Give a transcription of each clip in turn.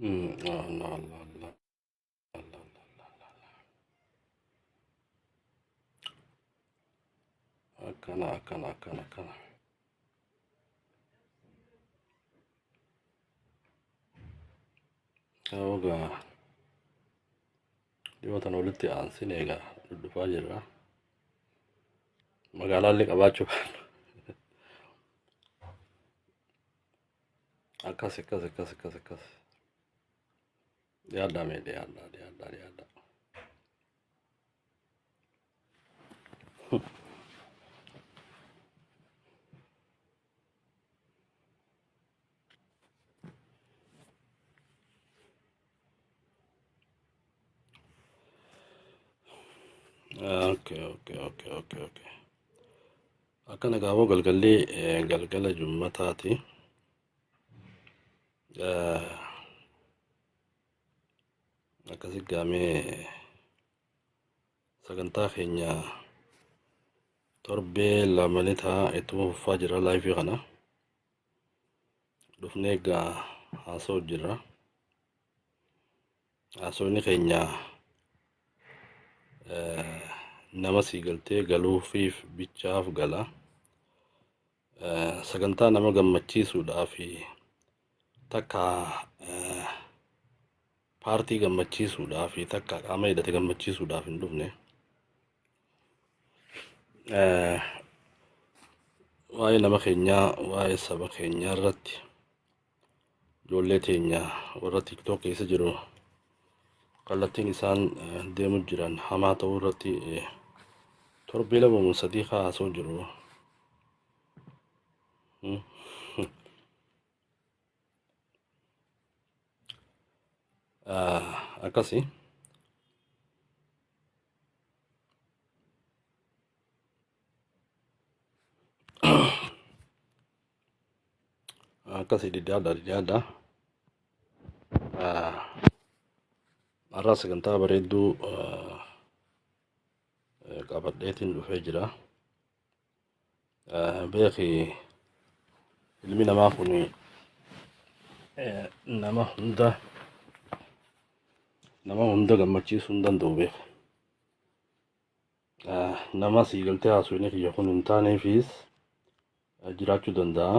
Allah Allah Allah Allah Allah Allah. Akkana akkana akkana akkana. Egaa dhiyoo tana walitti aansine egaa dhudhufaa jirra. Magaalaallee qabaachuu baannu. Akkas akkas akkas akkas akkas. Dhiyaadhaa mee dhiyaadhaa dhiyaadhaa dhiyaadhaa. Okay okay okay okay okay. Akkana gaafoo galgalli galgala jummataati. Akkasi gaamee sagantaa keenya torbee lamani ta'a ittuma fufaa jira laayifii kana. Dhufnee egaa haasa'u jirra. Haasawni keenya nama sii galtee galuufiif bichaaf gala. Sagantaa nama gammachiisuudhaaf takka paartii gammachiisuudhaaf takka qaama hidhate gammachiisuudhaaf hin dhufne. Waa'ee nama keenyaa waa'ee saba keenyaa irratti ijoollee teenya warra TikTok keessa jiru kallattiin isaan deemu jiran hamaa ta'uu irratti torbee 2 moo 3 haasoo jiru. Akkasi. Akkasi diddaadha diddaadha. Har'a sagantaa bareedduu qabadheetiin dhufee jira. Beeki ilmi namaa kun nama hunda nama hunda gammachiisuu hin danda'u beeka. Nama sii galtee haasofni kiyya kun hin taaneefis jiraachuu danda'a.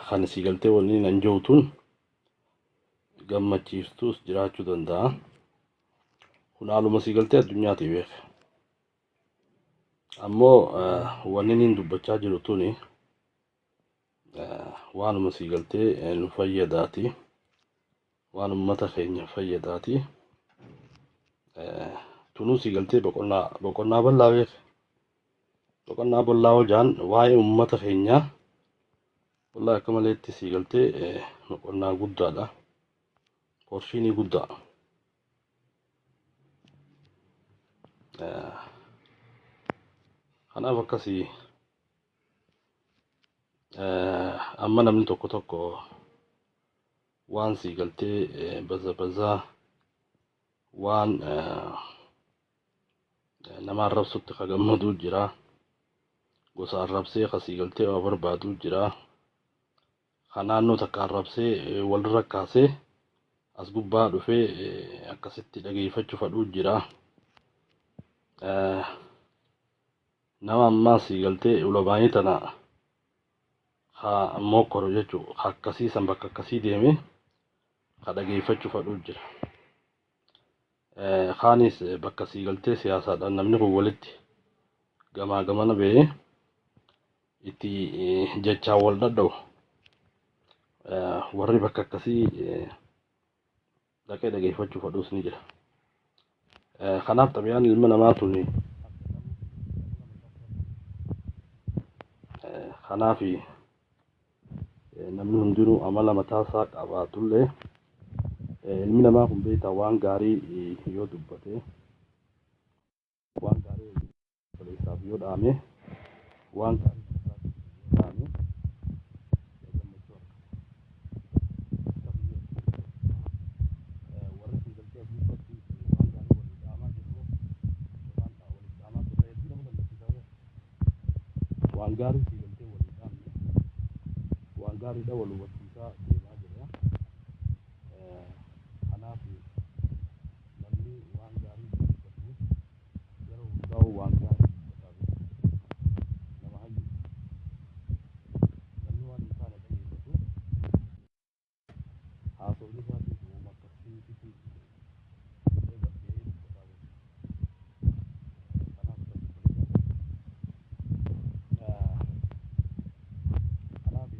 Kan sii galtee wanni nan jiru tun gammachiiftus jiraachuu danda'a. Kun haaluma sii galtee addunyaati beeka. Ammoo wanni inni dubbachaa jiru tuni waanuma sii galtee nu fayyadaati. Waan uummata keenya fayyadaati. Tunuu sii galtee boqonnaa boqonnaa bal'aa beeka. Boqonnaa bal'aa hojaan waa'ee uummata keenyaa wallahi akka maleetti sii galtee boqonnaa guddaadha. Porshiinii guddaa. Kanaaf akkasii amma namni tokko tokko waan sii galtee baza bazaa waan nama arrabsutti ka gammaduu jira. Gosa arrabsee ka sii galtee waa barbaaduu jira. Ka naannoo takka arrabsee walirra kaasee as gubbaa dhufee akkasitti dhageeffachuu fadhuu jira. Nama ammaa sii galtee ulamaayii tana ka mokkoru jechuu ka akkasii san bakka akkasii deemee ka dhageeffachuu fadhuu jira. Kaanis bakka sii galtee siyaasaadhaan namni kun walitti gamaa gamana ba'ee itti jechaan wal dhadha'u warri bakka akkasii dhaqee dhageeffachuu fadhuus ni jira. Kanaaf xabiyaan ilma namaa tuni kanaaf namni hundinuu amala mataa isaa qabaatullee ilmi namaa kun beektaa waan gaarii yoo dubbate waan gaarii obboleessaaf yoo dhaame waan gaarii yoo dhaame gammachuu argata. Warri sii galtee as gubbatti waan gaarii walii dhaamaa jirru waan waliif dhaamaa turre hedduu nama gammachiisa. Waan gaarii sii galtee walii dhaamne waan gaariidha wal hubachiisaa deemaa jirra. Kanaaf namni waan gaarii dubbatu yeroo hundaa'u waan gaarii dubbataa beeka. Nama hayyuu. Namni waan hin taane dhageeffatu haasofni isaatis uuma akkasiititu illee gad ba'ee dubbataa beeka. Kanaaf akkasii kun kanaaf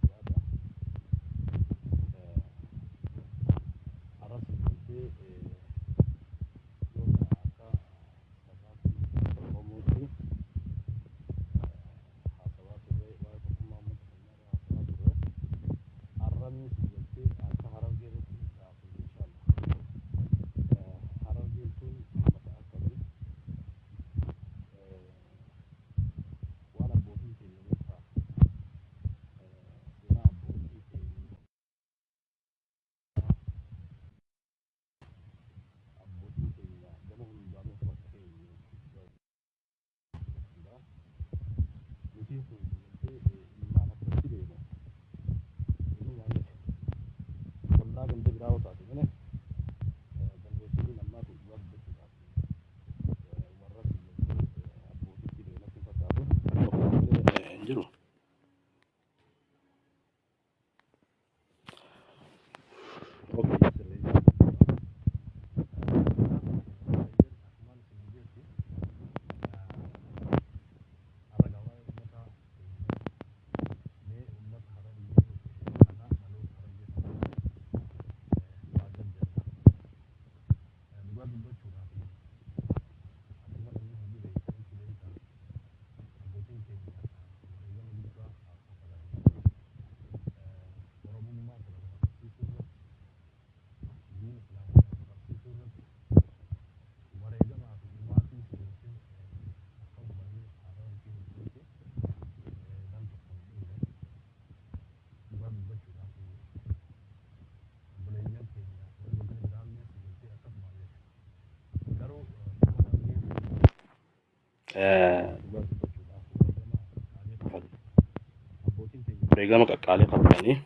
yaada arras galtee yoo akka sabaatti Oromootti haasawaa turre, waa'ee tokkummaa uummata keenyaa irra haasawaa turre, arramni si galtee akka Harargee irratti haasofne inshallah. Harargeen tun uummata akkamii? Waan abbootiin keenya beektaa, seenaa abbootii keenya, abbootiin keenya gama hundaanuu fakkeenya nuti kun galtee ilmaan akkamitti beekna? Ilmi ollaa ganda biraa yoo taate malee generationiin ammaa kun dhugaa dubbachuudhaaf warra si galtee abbootiitti beeknatti fakkaatu hin jiru. Okay, sirreessaa. Akkumaan isin jetti, har'a waa'ee uummata mee uummata Harargee kana, dhaloota Harargee kana waa jajjanna. Dhugaa dubbachuudhaaf akkuma namni hundi beektanitti beektaa, abbootiin keenya wareegama guddaa kafalanii Oromummaa kana lafa qabsiisuu irratti, diin Islaamaa kana lafa qabsiisuu irratti wareegamaa fi dhumaatii seentee akka uummanni Harargee hedduutti nam tokko hin dhiine. Dhugaa dubbachuudhaaf obboleeyyan keenya warri godina biraallee si galtee akkasuma beeka. Garuu Harargeen dhugaa dubbachuudhaaf wareegama qaqqaalee kafale. Abbootiin keenya wareegama qaqqaalee kafalanii.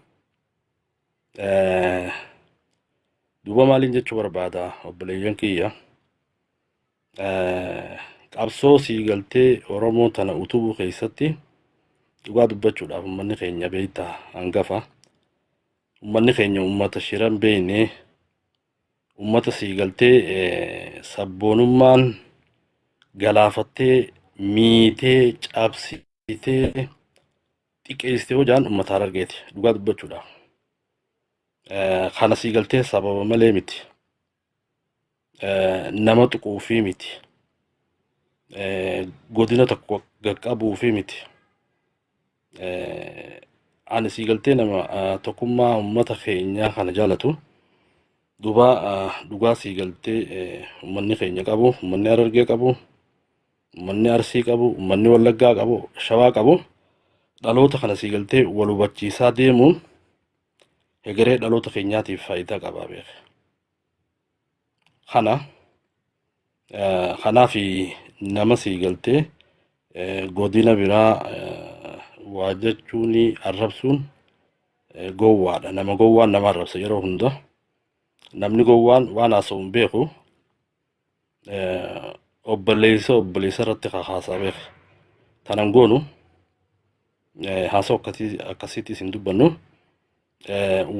Duuba maaliin jechuu barbaada, obboleeyyan kiyya? Qabsoo sii galtee Oromoo tana utubuu keessatti dhugaa dubbachuudhaaf uummanni keenya beektaa hangafa. Uummanni keenya uummata shiran beekne, uummata sii galtee sabboonummaan galaafattee, miitee, cabsitee, xiqqeessitee hojaan uummata Harargeeti dhugaa dubbachuudhaaf. Kana sii galtee sababa malee miti. Nama tuquufii miti. Godina tokko qaqqabuufii miti. Ani sii galtee nama tokkummaa uummata keenyaa kana jaalatu. Duuba dhugaa sii galtee uummanni keenya qabu, uummanni Harargee qabu, uummanni Arsii qabu, uummanni Wallaggaa qabu, Shawaa qabu, dhaloota kana sii galtee wal hubachiisaa deemuun hegeree dhaloota keenyaatiif faayidaa qabaa beeka. Kana kanaaf nama sii galtee godina biraa waa jechuun arrabsuun gowwaadha. Nama gowwaan nama arrabsa yeroo hunda. Namni gowwaan waan haasa'u hin beeku. Obboleessa obboleessa irratti kakaasaa beeka. Tanan goonu haasa'u akkasiitti isin dubbannu.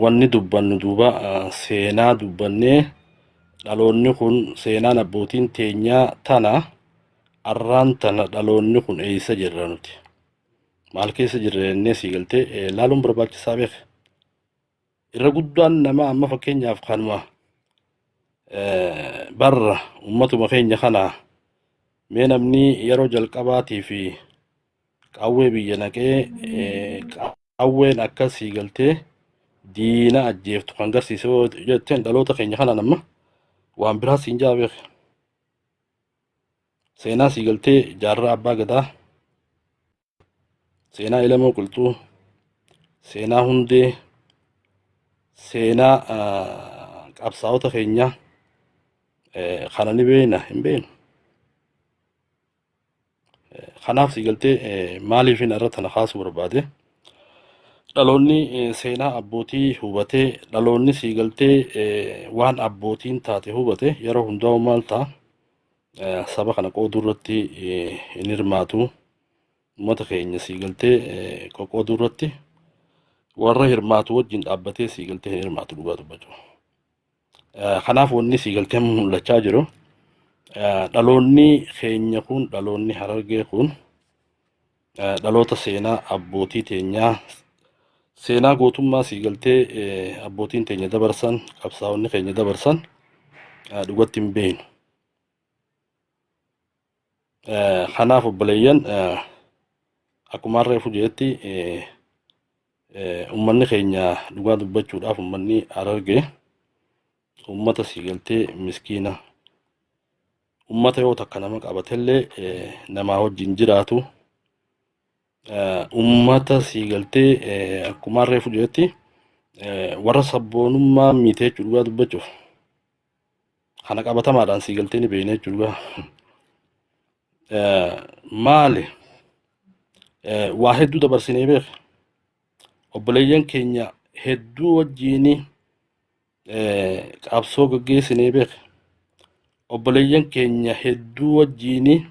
Wanni dubbannu duuba seenaa dubbannee, dhaloonni kun seenaan abbootiin teenyaa tana, arraan tana dhaloonni kun eessa jirra, nuti maal keessa jirra jennee sii galtee laaluun barbaachisaa beeka. Irra guddaan nama amma fakkeenyaaf kanuma barra ummatuma keenya kana mee namni yeroo jalqabaatii fi qawwee biyya naqee qawween akkasii galtee diina ajjeeftu kan garsiise yoo jetteen, dhaloota keenya kana nama waan biraa siin jaa beeke. Seenaa sii galtee Jaarraa Abbaa Gadaa, seenaa Ilamoo Qilxuu, seenaa Hundee, seenaa qabsaa'ota keenyaa kana ni beekna hin beeknu. Kanaaf si galtee maaliifin irra tana kaasuu barbaade? Dhaloonni seenaa abbootii hubatee, dhaloonni sii galtee waan abbootiin taate hubate yeroo hundaa'u maal ta'a? Saba kana qooduu irratti hin hirmaatu. Uummata keenya sii galtee qoqqooduu irratti warra hirmaatu wajjin dhaabbatee sii galtee hin hirmaatu dhugaa dubbachuu. Kanaaf wanni sii galtee mul'achaa jiru dhaloonni keenya kun, dhaloonni Harargee kun, dhaloota seenaa abbootii teenyaa, seenaa gootummaa sii galtee abbootiin teenya dabarsan, qabsaa'onni keenya dabarsan dhugatti hin beeknu. Kanaaf obboleeyyan, akkuma reefu jedhetti, uummanni keenya, dhugaa dubbachuudhaaf, uummanni Harargee uummata sii galtee miskiina, uummata yoo takka nama qabatellee namaa wajjin jiraatu, uummata sii galtee akkuma reefu jedhetti warra sabboonummaa miite jechuudha. Dhugaa dubbachuuf kana qabatamaadhaan sii galtee ni beekna jechuudha. Maali, waa hedduu dabarsinee beeka, obboleeyyan keenya hedduu wajjiini qabsoo gaggeessinee beeka, obboleeyyan keenya hedduu wajjiini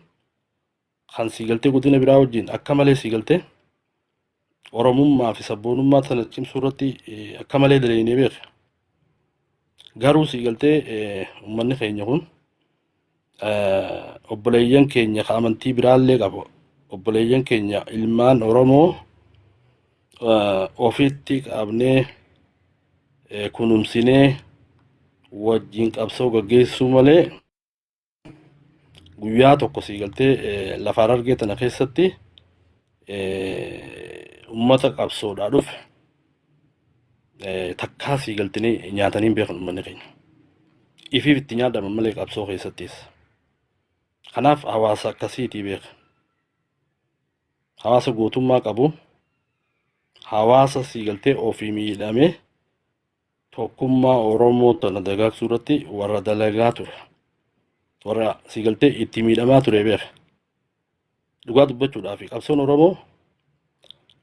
kan sii galtee godina biraa wajjin akka malee sii galtee Oromummaa fi sabboonummaa tana cimsuu irratti akka malee dalagnee beeka. Garuu sii galtee uummanni keenya kun obboleeyyan keenya ka amantii biraallee qabu, obboleeyyan keenya ilmaan Oromoo ofitti qabnee kunuunsinee wajjin qabsoo gaggeessuu malee guyyaa tokko sii galtee lafa Harargee tana keessatti ummata qabsoodhaa dhufe takkaa sii galtanii nyaatanii hin beekan uummanni keenya. Ifiif itti nyaadhaman malee qabsoo keessattis. Kanaaf hawaasa akkasiitii beeka. Hawaasa gootummaa qabu, hawaasa sii galtee ofii miidhamee tokkummaa Oromoo tana dagaagsuu irratti warra dalagaa ture. Warra sii galtee itti miidhamaa ture beeka. Dhugaa dubbachuudhaaf qabsoon Oromoo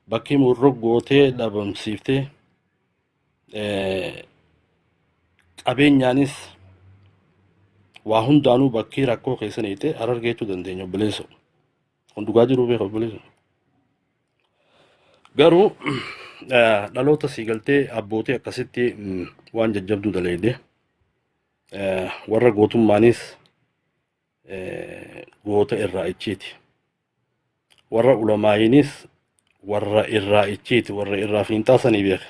bakkee murroo gootee dhabamsiiftee, qabeenyaanis waa hundaanuu bakkee rakkoo keessa neeyite Harargee jechuu dandeenya, obboleessa. Kun dhugaa jiru beeka, obboleessa. Garuu dhaloota sii galtee abbootii akkasitti waan jajjabduu dalayde, warra gootummaanis goota irraa ichiiti. Warra ulamaayinis warra irraa ichiiti, warra irraa fiinxaasanii beeka.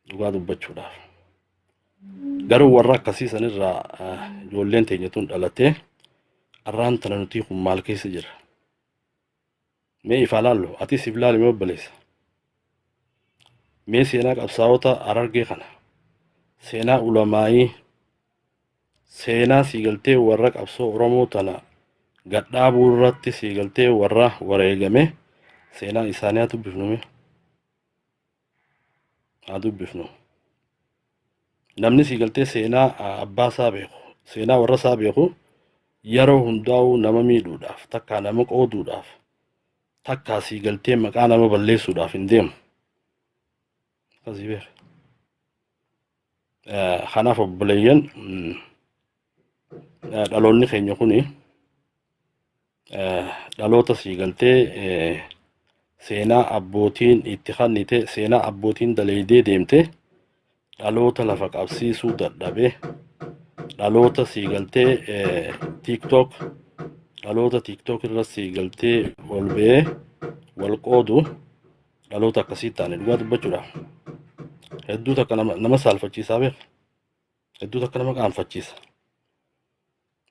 Dhugaa dubbachuudhaaf. Garuu warra akkasii sanirraa ijoolleen teenya tun dhalatee arraan tana nuti kun maal keessa jira? Mee ifaa laallu, atis if laali mee obboleessa. Mee seenaa qabsaa'ota Harargee kana, seenaa ulamaayii, seenaa siigaltee warra qabsoo Oromoo tana gadhaabuu irratti siigaltee warra wareegame, seenaa isaanii haa dubbifnu mee. Haa dubbifnu. Namni siigaltee seenaa abbaa isaa beeku, seenaa warra isaa beeku, yeroo hundaa'uu nama miidhuudhaaf, takkaa nama qooduudhaaf, takkaa siigaltee maqaa nama balleessuudhaaf hin deemu. Akkasii beeka. Kanaaf obboleeyyan, dhaloonni keenya kuni dhaloota siigaltee seenaa abbootiin itti kennite, seenaa abbootiin daleeydee deemte dhaloota lafa qabsiisuu dadhabe, dhaloota siigaltee TikTok, dhaloota TikTok irra siigaltee ol ba'ee wal qoodu, dhaloota akkasii taane. Dhugaa dubbachuudha. Hedduu takka nama saalfachiisaa beeka. Hedduu takka nama qaanfachiisa.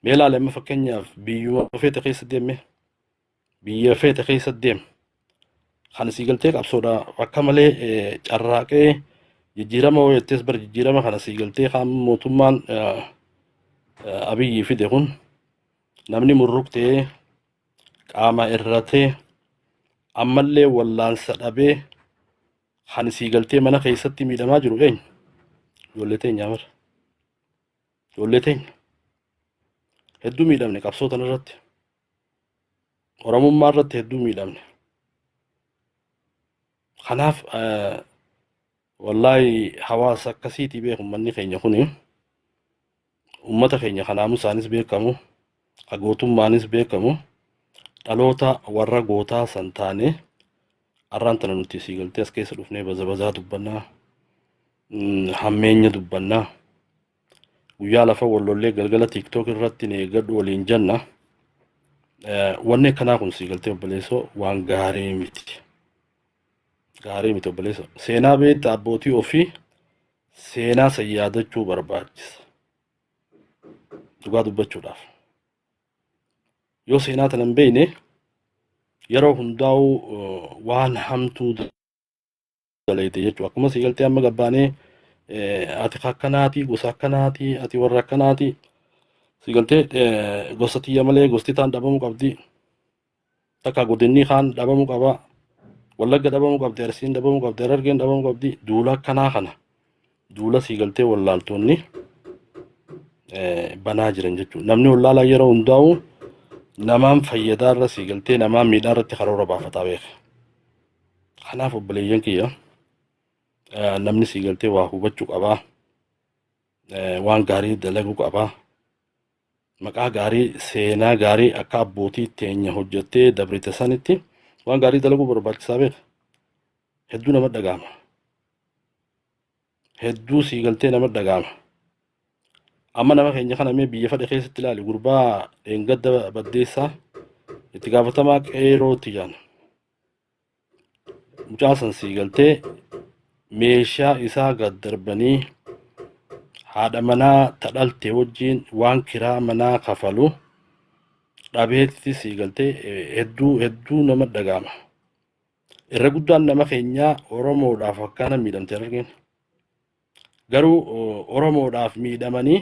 Mee ilaali, amma fakkeenyaaf biyyuma feete keessa deemme, biyya feete keessa deem, kan sii galtee qabsoodha akka malee carraaqee jijjiirama hoo jettees bara jijjiirama kana sii galtee kan mootummaan Abiyyi fide kun namni murruqtee qaama irratee ammallee wallaansa dhabee kan sii galtee mana keessatti miidhamaa jiru eenyu? Ijoollee teenyaa bara. Ijoollee teenya. Hedduu miidhamne qabsoo tana irratti. Oromummaa irratti hedduu miidhamne. Kanaaf wallaahi hawaasa akkasiitii beeku ummanni keenya kuni ummata keenya kanaamusaanis beekamu ka gootummaanis beekamu dhaloota warra gootaa san taane arraan tana nuti sii galtee as keessa dhufnee baza bazaa dubbannaa hammeenya dubbannaa guyyaa lafa wal lollee galgala TikTok irratti ni eeggadhu waliin janna. Wanni akkanaa kun sii galtee obboleessoo waan gaarii miti. Gaarii miti obboleessoo. Seenaa beekta abbootii ofii seenaa san yaadachuu barbaachisa. Dhugaa dubbachuudhaaf. Yoo seenaa tana hin beekne yeroo hundaa'u waan hamtuu dalayte jechuudha. Akkuma sii galtee amma gabbaanee ati akkanaatii gosa akkanaatii ati warra akkanaatii sii galtee gosa tiyya malee gosti taan dhabamuu qabdi. Takka godinni kaan dhabamuu qaba. Wallagga dhabamuu qabdi, Arsiin dhabamuu qabdi, Harargeen dhabamuu qabdi. Duula akkanaa kana duula sii galtee wallaaltonni banaa jiran jechuudha. Namni wallaalaa yeroo hundaa'u namaan fayyadaa irra sii galtee namaan miidhaa irratti karoora baafataa beeka. Kanaaf obboleeyyan kiyya namni sii galtee waa hubachuu qabaa. Waan gaarii dalaguu qabaa. Maqaa gaarii seenaa gaarii akka abbootii teenya hojjettee dabrite sanitti waan gaarii dalaguu barbaachisaa beeka. Hedduu nama dhaga'ama. Hedduu sii galtee nama dhaga'ama. Amma nama keenya kana mee biyya fadhe keessatti ilaali gurbaa dheengadda baddeessaa itti gaafatamaa qeerootti jaan. Mucaa san sii galtee meeshaa isaa gad darbanii haadha manaa ta dhalte wajjiin waan kiraa manaa kafalu dhabeetti sii galtee hedduu hedduu nama dhaga'ama. Irra guddaan nama keenyaa Oromoodhaaf akkana miidhamte hin argine. Garuu Oromoodhaaf miidhamanii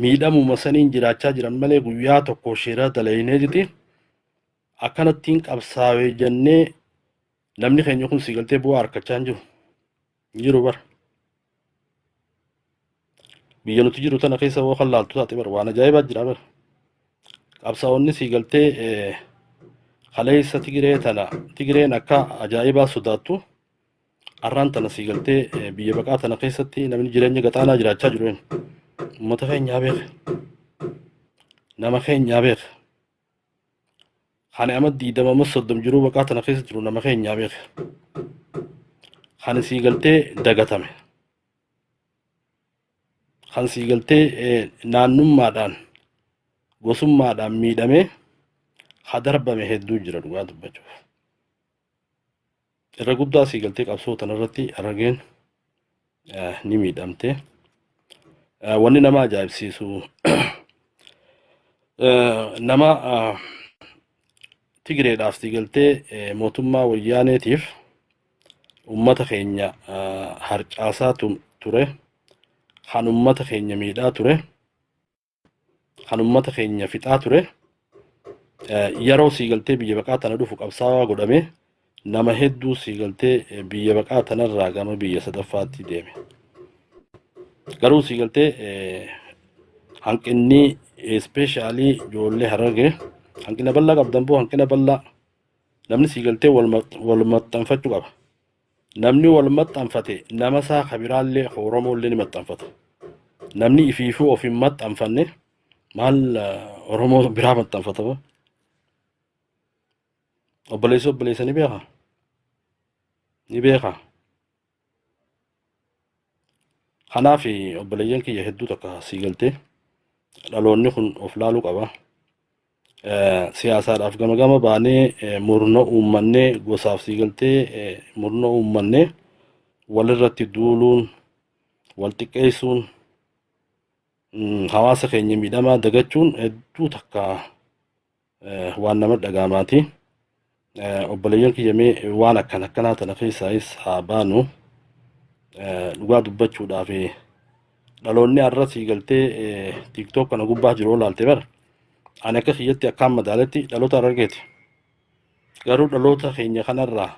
miidhamuma saniin jiraachaa jiran malee guyyaa tokko shira dalayneetiti akkanattiin qabsaawee jennee namni keenya kun si galtee bu'aa harkachaa hin jiru. Hin jiru bara. Biyya nuti jiru tana keessa hoo kan laaltu taate bara waan ajaa'ibaa jira bara. Qabsaa'onni si galtee kaleessa Tigiree tana Tigireen akka ajaa'ibaa sodaattu arraan tana sii galtee biyya baqaa tana keessatti namni jireenya gaxaanaa jiraachaa jiru eenyu? Uummata keenyaa beeka. Nama keenyaa beeka. Kan amma diidama amma 30 jiruu baqaa tana keessa jiru nama keenyaa beeka. Kan sii galtee dagatame. Kan sii galtee naannummaadhaan gosummaadhaan miidhamee ha darbame hedduu jira dhugaa dubbachuuf. Irra guddaa sii galtee qabsoo tanarratti Harargeen ni miidhamte. Wanni nama ajaa'ibsiisu nama Tigireedhaaf sii galtee mootummaa wayyaaneetiif ummata keenya harcaasaa ture kan ummata keenya miidhaa ture kan ummata keenya fixaa ture yeroo sii galtee biyya baqaa tana dhufu qabsaawaa godhame nama hedduu sii galtee biyya baqaa tanarraa gama biyya sadaffaatti deeme. Garuu sii galtee hanqinni ispeeshaalii ijoollee Harargee hanqina bal'aa qabdan boo hanqina bal'aa namni sii galtee wal maxxanfachuu qaba. Namni wal maxxanfate nama isaa ka biraallee ka Oromoollee ni maxxanfata. Namni ifiifuu of hin maxxanfanne maal Oromoo biraa maxxanfata ba? Obboleessi obboleessa ni beeka. Ni beeka. Kanaaf obboleeyyan kiyya hedduu takka sii galtee dhaloonni kun of laaluu qaba. Siyaasaadhaaf gama gama baanee murna uummannee gosaaf sii galtee murna uummannee walirratti duuluun wal xiqqeessuun hawaasa keenya miidhamaa dagachuun hedduu takka waan nama dhaga'amaati. Obboleeyyan kiyya mee waan akkan akkanaa tana keessaayis haa baanu. Dhugaa dubbachuudhaaf dhaloonni har'a sii galtee TikTok kana gubbaa jiru olaalte bara. Ani akka kiyyatti akkaan madaaletti dhaloota Harargeeti. Garuu dhaloota keenya kanarraa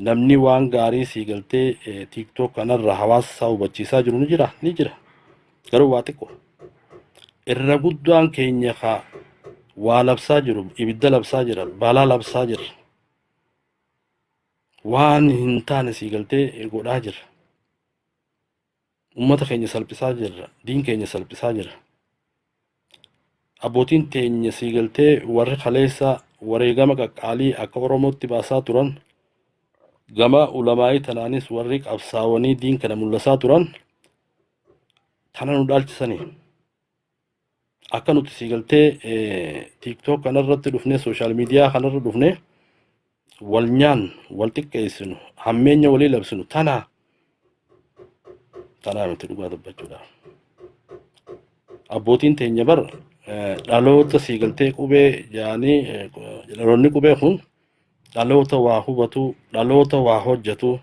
namni waan gaarii sii galtee TikTok kanarraa hawaasa isaa hubachiisaa jiru ni jira ni jira. Garuu waa xiqqoo. Irra guddaan keenya ka waa labsaa jiru ibidda labsaa jira balaa labsaa jira. Waan hin taane sii galtee godhaa jirra. Ummata keenya salphisaa jirra. Diin keenya salphisaa jirra. Abbootiin teenya sii galtee warri kaleessa wareegama qaqqaalii akka Oromootti baasaa turan gama ulamaa'ii tanaanis warri qabsaawanii diin kana mul'asaa turan tana nu dhaalchisanii. Akka nuti sii galtee TikTok kanarratti dhufnee sooshaal miidiyaa kanarra dhufnee wal nyaannu, wal xiqqeessinu, hammeenya walii labsinu tana tanaa miti dhugaa dubbachuudhaaf. Abbootiin teenya bar dhaloota sii galtee qubee jaanii dhaloonni qubee kun dhaloota waa hubatu, dhaloota waa hojjetu,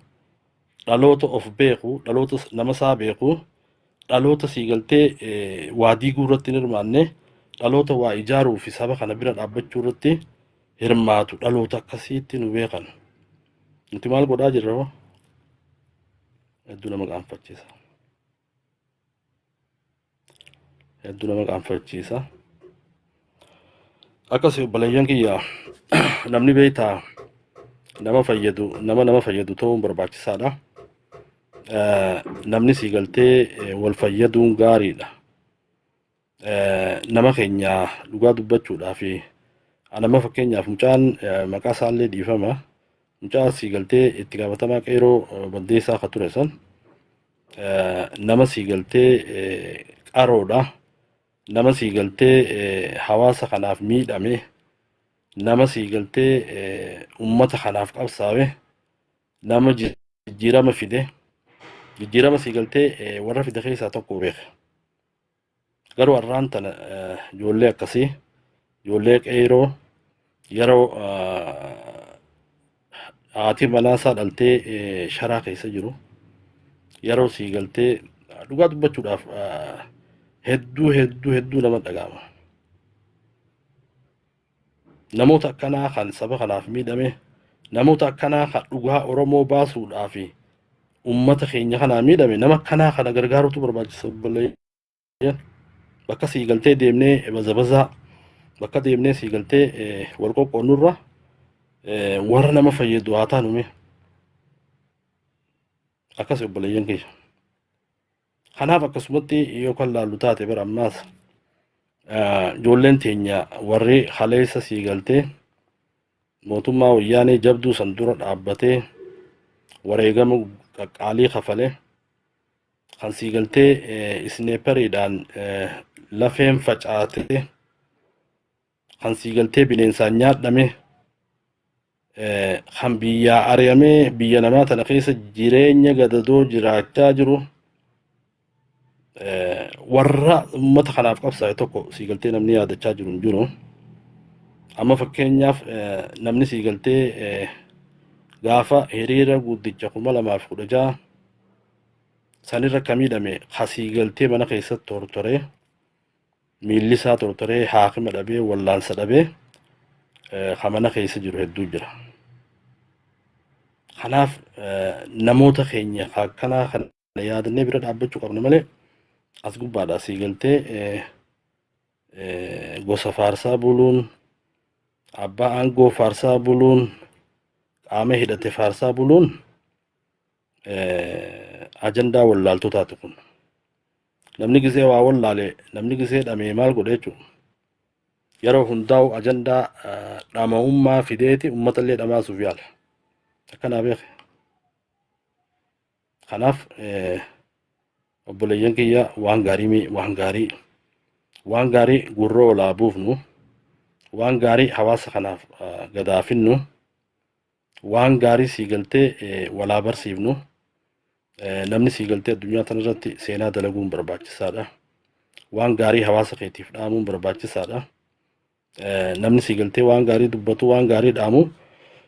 dhaloota of beeku, dhaloota nama isaa beeku, dhaloota sii galtee waa diiguu irratti hin hirmaanne, dhaloota waa ijaaruu fi saba kana bira dhaabbachuu irratti hirmaatu dhaloota akkasiitti nu beekan. Nuti maal godhaa jirra hoo? Hedduu nama qaanfachiisa. Hedduu nama qaanfachiisa. Akkasii obboleeyyan kiyya namni beektaa nama fayyadu nama nama fayyadu ta'uun barbaachisaadha. Namni sii galtee wal fayyaduun gaariidha. Nama keenya dhugaa dubbachuudhaaf anama fakkeenyaaf mucaan maqaa isaallee dhiifama mucaa sii galtee itti gaafatamaa qeeroo baddeessaa ka ture san nama sii galtee qaroodha nama sii galtee hawaasa kanaaf miidhame nama sii galtee ummata kanaaf qabsaawe nama jijjiirama fide jijjiirama sii galtee warra fide keessaa tokko beeka. Garuu har'aan tana ijoollee akkasii ijoollee qeeroo yeroo haati manaasaa dhaltee sharaa keessa jiru yeroo sii galtee dhugaa dubbachuudhaaf hedduu hedduu hedduu nama dhaga'ama. Namoota akkanaa kan saba kanaaf miidhame, namoota akkanaa kan dhugaa Oromoo baasuudhaaf ummata keenya kanaa miidhame, nama akkanaa kana gargaaruutu barbaachisa obboleeyyan. Bakka sii galtee deemnee bazabazaa, bakka deemnee sii galtee wal qoqqoonnurra warra nama fayyadu haa taanu mee. Akkas obboleeyyan kiyya. Kanaaf akkasumatti yoo kan laallu taate bara ammaas ijoolleen teenya warri kaleessa sii galtee mootummaa wayyaanee jabduu san dura dhaabbatee wareegama qaqqaalii kafale kan sii galtee isneepariidhaan lafeen facaate kan sii galtee bineensaan nyaadhame kan biyyaa ari'amee biyya namaa tana keessa jireenya gadadoo jiraachaa jiru warra uummata kanaaf qabsaa'e tokko sii galtee namni yaadachaa jiru hin jiru. Amma fakkeenyaaf namni sii galtee gaafa hiriira guddicha 2016 sanirra akka miidhame kasii galtee mana keessatti tortoree miilli isaa tortoree haakima dhabee wallaansa dhabee ka mana keessa jiru hedduu jira. Kanaaf namoota keenya ka akkanaa kana yaadannee bira dhaabbachuu qabna malee as gubbaadha asii galtee gosa faarsaa buluun abbaa aangoo faarsaa buluun qaama hidhate faarsaa buluun ajandaa wallaaltotaati kun. Namni gisee waa wallaale namni gisee dhamee maal godhe jechuudha. Yeroo hundaa'u ajandaa dhama'ummaa fideeti uummata illee dhamaasuuf yaala. Akkanaa beeke. Kanaaf obboleeyyan kiyya waan gaarii waan gaarii waan gaarii gurra olaa buufnu waan gaarii hawaasa kanaaf gadaafinnu waan gaarii sii galtee walaa barsiifnu namni sii galtee addunyaa tanarratti seenaa dalaguun barbaachisaadha. Waan gaarii hawaasa keetiif dhaamuun barbaachisaadha. Namni sii galtee waan gaarii dubbatu waan gaarii dhaamu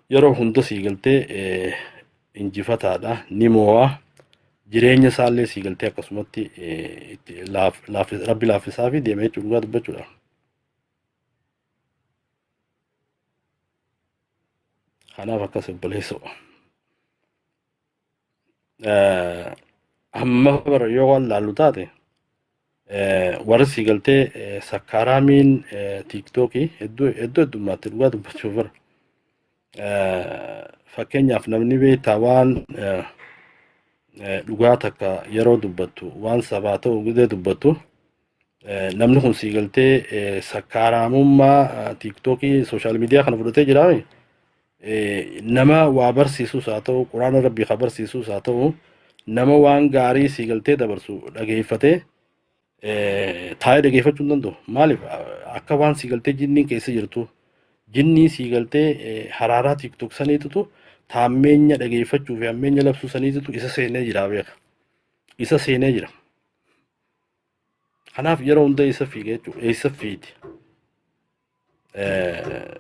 yeroo hunda sii galtee injifataadha ni moo'a. Jireenya isaallee sii galtee akkasumatti itti rabbi laaffisaa fi deema jechuudha dhugaa dubbachuudha. Kanaaf akkas obboleessoo. Amma bara yoo waan laallu taate warri sii galtee sakkaaraamiin tiiktookii hedduu hedduu heddummaatti dhugaa dubbachuuf bara. Fakkeenyaaf namni beektaa waan dhugaa takka yeroo dubbattu, waan sabaa ta'u gidee dubbattu, namni kun sii galtee sakkaaraamummaa TikTokii social media kana fudhatee jiraame, nama waa barsiisus haa ta'u, quraana rabbii haa barsiisus haa ta'u, nama waan gaarii sii galtee dabarsu dhageeffatee taa'ee dhageeffachuu hin danda'u. Maaliif? Akka waan sii galtee jinniin keessa jirtu, jinnii sii galtee haraaraa TikTok saniitutu taammeenya dhageeffachuu fi hammeenya labsuu saniitutu isa seenee jira beeka. Isa seenee jira. Kanaaf yeroo hunda isa fiiga jechuudha. Eessa fiiti?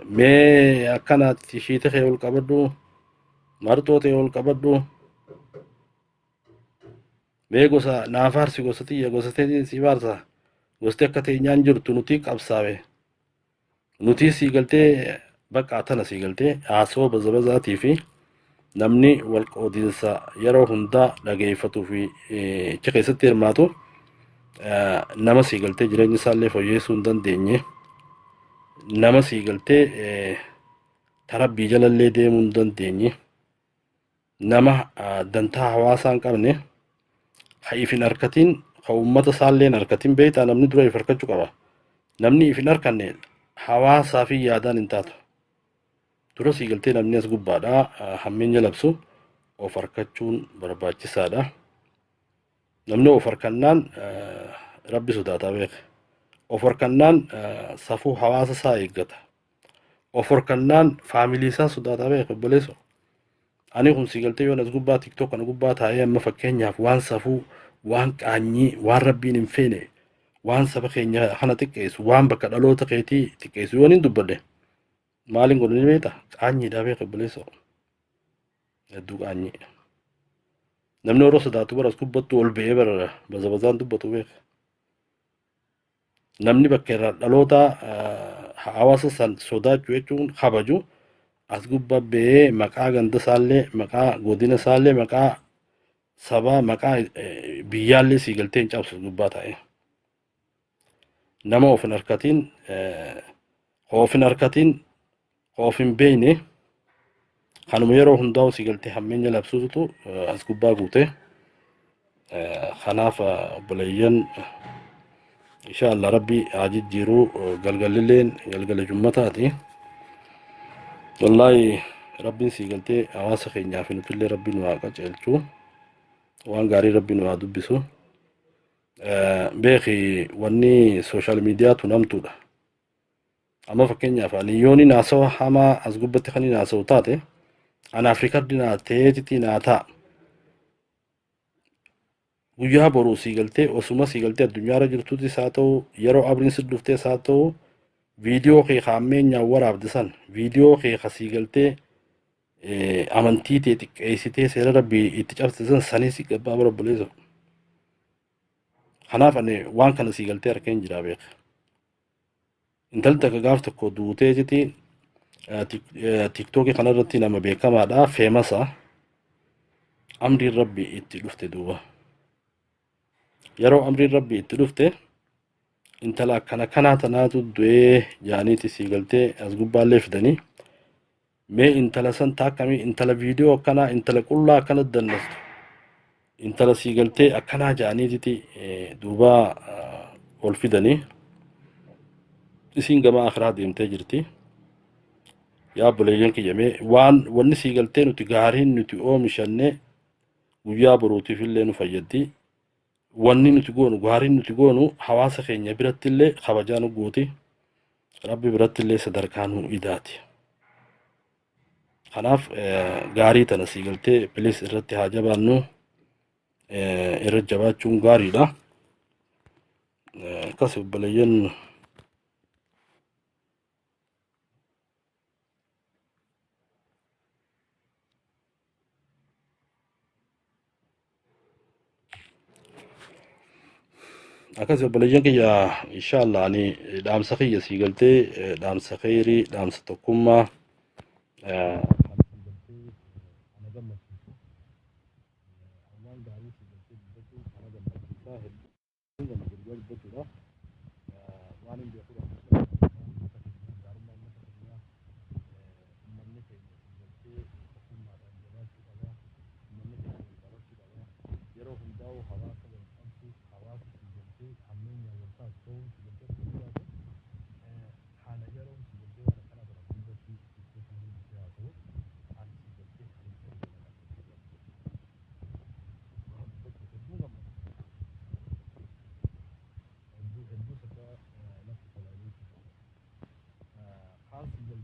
Mee akkanaatti shiita kee ol qabadhu, marxoo ta'e ol qabadhu. Mee gosa naa faarsi, gosa tiyya, gosa teetiin sii faarsa. Gosti akka teenyaan jirtu nuti qabsaawe. Nuti sii galtee bakka tana sii galtee haasawaa bazabazaatii fi namni wal qoodinsa yeroo hundaa dhageeffatuu fi achi keessatti hirmaatu nama sii galtee jireenya isaallee fooyyessuu hin dandeenye, nama sii galtee tarabbii jalallee deemuu hin dandeenye, nama dantaa hawaasaa hin qabne, ka if hin harkatin, ka uummata isaallee hin harkatin. Beektaa, namni dura if harkachuu qaba. Namni if hin harkanne hawaasaa fi yaadaan hin taatu. Dura sii galtee namni as gubbaadha hammeenya labsu of harkachuun barbaachisaadha. Namni of harkannaan rabbi sodaataa beeka. Of harkannaan safuu hawaasa isaa eeggata. Of harkannaan faamilii isaa sodaataa beeka obboleessoo. Ani kun sii galtee yoon as gubbaa TikTok kana gubbaa taa'ee amma fakkeenyaaf waan safuu, waan qaanyii, waan rabbiin hin feene, waan saba keenya kana xiqqeessu, waan bakka dhaloota keetii xiqqeessu yoon hin dubbadhe maaliin godhanii beekta? Qaanyiidhaa beeka obboleessoo. Hedduu qaanyii. Namni warra sodaatu bara as gubbattu ol ba'ee bara bazabazaan dubbatu beeka. Namni bakka irraa dhaloota hawaasa san sodaachuu jechuun kabaju as gubbaa ba'ee maqaa ganda isaallee, maqaa godina isaallee, maqaa sabaa, maqaa biyyaallee sii galtee hin cabsu gubbaa taa'ee. Nama of hin harkatiin, of hin harkatiin, of hin beekne, kanuma yeroo hundaa'u si galtee hammeenya labsuutu as gubbaa guute. Kanaaf obboleeyyan, insha Allah rabbi haa jijjiiruu. Galgallilleen galgala jummataati. Wallaahi rabbiin sii galtee hawaasa keenyaa fi nutillee rabbi nu haa qajeelchu, waan gaarii rabbi nu haa dubbisu. Beeki, wanni social media tun hamtuudha. Amma fakkeenyaaf ani yoon hin haasawa hamaa as gubbatti kan hin haasawu taate, anaaf record naa ta'eetiti naa ta'a. Guyyaa boruu sii galtee osuma sii galtee addunyaarra jirtutis haa ta'u, yeroo abriin si dhuftees haa ta'u, viidiyoo kee kaammeenyaan waraabde san, viidiyoo kee ka sii galtee amantii tee xiqqeessitee seera rabbii itti cabsite san sanii si gabbaa bara obboleessa. Kanaaf ani waan kana sii galtee harkeen jiraa beeka. Intalli takka gaaf tokko duutee jiti TikTokii kanarratti nama beekamaadha, famousa. Amriin rabbi itti dhufte duuba. Yeroo amriin rabbi itti dhufte intala akkana kanaa tanaatu du'ee jaaniiti sii galtee as gubbaallee fidanii, mee intala san taakkamii, intala viidiyoo akkanaa, intala qullaa akkana dandastu, intala sii galtee akkanaa jaaniititi duuba ol fidanii, isiin gama akiraa deemtee jirti. Yaa obboleeyyan kiyya, mee waan wanni sii galtee nuti gaariin nuti oomishanne guyyaa boruutiif illee nu fayyaddi. Wanni nuti goonu, gaariin nuti goonu, hawaasa keenya biratti illee kabajaa nu gooti. Rabbi biratti illee sadarkaa nu idaati. Kanaaf gaarii tana sii galtee please irratti haa jabaannu, irra jabaachuun gaariidha. Akkas obboleeyyan. Akkas obboleeyyan kiyya, inshallah ani dhaamsa kiyya sii galtee dhaamsa kheyrii, dhaamsa tokkummaa kan sii galtee ana gammachiisu, waan gaarii sii galtee dubbachuun ana gammachiisa, hedduu gammada dhugaa dubbachuudha. Waan hin beeku gaarummaa uummata keenyaa, uummanni keenya.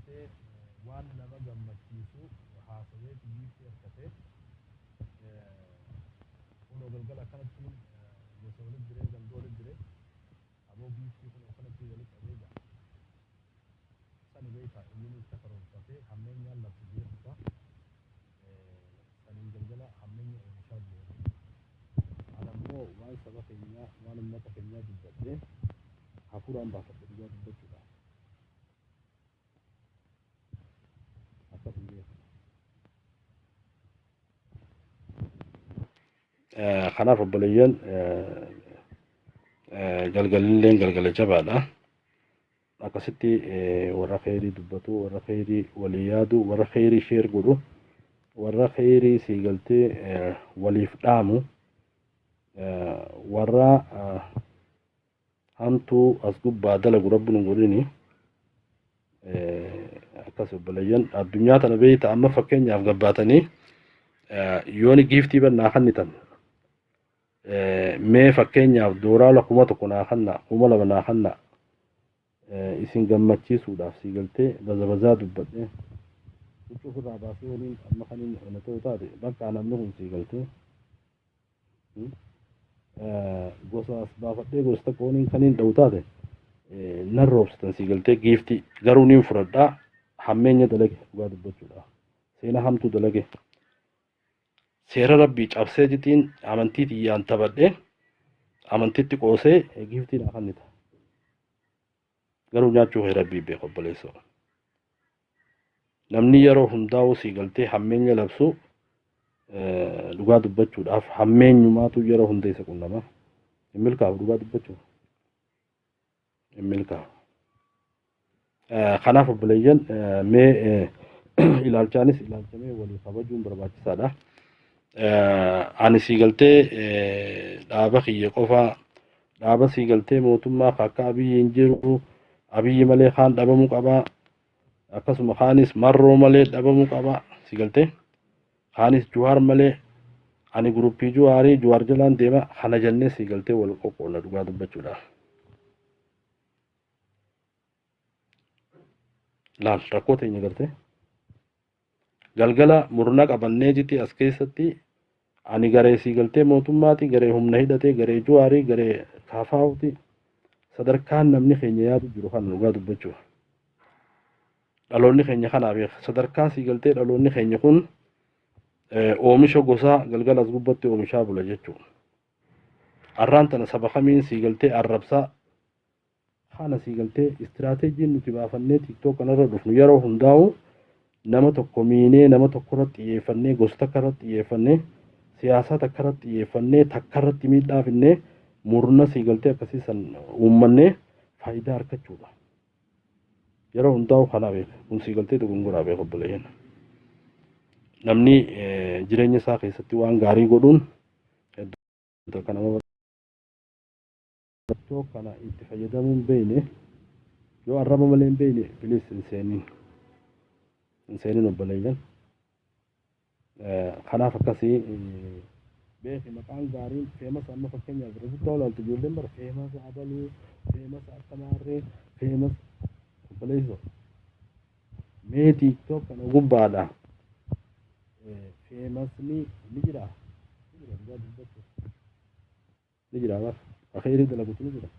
galtee waan nama gammachiisu haasaweeti giiftii harkate. Kunoo galgala akkanattiin gosa walit diree, ganda walit diree, aboo giiftii kunoo akkanattiin walit qabee ja'a. Sani beektaa, inni itti karoorfatee hammeenyaan labsu beekuta. Saniin galgala hammeenya oomishaa bule. Ana immoo waan saba keenyaa, waan uummata keenyaa dubbadhee hafuuraan baafadhe, dhugaa dubbachuudhaaf. Akkasuma beeku. Kanaaf obboleeyyan, galgalilleen galgala jabaadha. Akkasitti warra kheyrii dubbatu, warra kheyrii walii yaadu, warra kheyrii share godhu, warra kheyrii sii galtee waliif dhaamu, warra hamtuu as gubbaa dalagu rabbi nu godhini. Akkas obboleeyyan, addunyaa tana beeyta, amma fakkeenyaaf gabbaatanii yooni giiftii bannaa kannitan, mee fakkeenyaaf dooraala 1000 naa kanna, 2000 naa kanna, isin gammachiisuudhaaf sii galtee baza bazaa dubbadhe huccuu ofirraa baasee waliin amma kaniin ona ta'u taate, bakka namni kun sii galtee gosa as baafadhee gosa tokko waliin kaniin dha'u taate nan roobsitan sii galtee giiftii, garuu niin fudhadhaa. Hammeenya dalage, dhugaa dubbachuudha, seenaa hamtuu dalage, seera rabbii cabsee jixiin amantii tiyyaan taphadhe, amantitti qoosee giiftii naa kannita, garuu nyaachuu kee rabbii beeka. Obboleessoo, namni yeroo hundaa'uu sii galtee hammeenya labsu, dhugaa dubbachuudhaaf hammeenyumaatu yeroo hunda isa qunnama. Hin milkaa'u, dhugaa dubbachuuf hin milkaa'u. Kanaaf obboleeyyan, mee ilaalchaanis ilaalchamee walii kabajuun barbaachisaadha. Ani sii galtee dhaaba kiyya qofaa, dhaaba sii galtee mootummaa akka Abiyyi hin jiru, Abiyyi malee kaan dhabamuu qabaa, akkasuma kaanis Marroo malee dhabamuu qabaa, sii galtee kaanis Juwaar malee, ani guruppii Juwaarii, Juwaar jalaan deema kana jennee sii galtee wal qoqqoodna, dhugaa dubbachuudhaaf. Laal rakkoo teenya gartee. Galgala murna qabannee jiti as keessatti ani garee sii galtee mootummaati, garee humna hidhatee, garee Juwaarii, garee kaafaa'uti. Sadarkaan namni keenya yaadu jiru kana, dhugaa dubbachuuf. Dhaloonni keenya kanaa beeka. Sadarkaa sii galtee dhaloonni keenya kun oomisha gosaa galgala as gubbatti oomishaa bula jechuudha. Arraan tana saba kamiin sii galtee arrabsaa kana sii galtee istiraateejiin nuti baafannee TikTok kanarra dhufnu yeroo hundaa'u nama tokko miinee, nama tokko irratti xiyyeeffannee, gosa takka irratti xiyyeeffannee, siyaasaa takka irratti xiyyeeffannee, takka irratti miidhaa finnee, murna sii galtee akkasii san uummannee faayidaa argachuudha. Yeroo hundaa'u kanaa beeka. Kun sii galtee dogongoraa beeka obboleeyyan. Namni jireenya isaa keessatti waan gaarii godhuun hedduu akka nama TikTok kana itti fayyadamuu hin beekne, yoo arraba malee hin beekne, please hin seenin. Hin seenin obboleeyyan. Kanaaf akkasii beeki, maqaan gaariin famous. Amma fakkeenyaaf irra guddaa olaaltu ijoolleen bara famous abaluu, famous akka maarree, famous. Obboleessoo, mee TikTok kana gubbaadha famousni ni jira, ni jira, dhugaa dubbachuuf ni jira. Bara akhiirii dalagutu ni jira.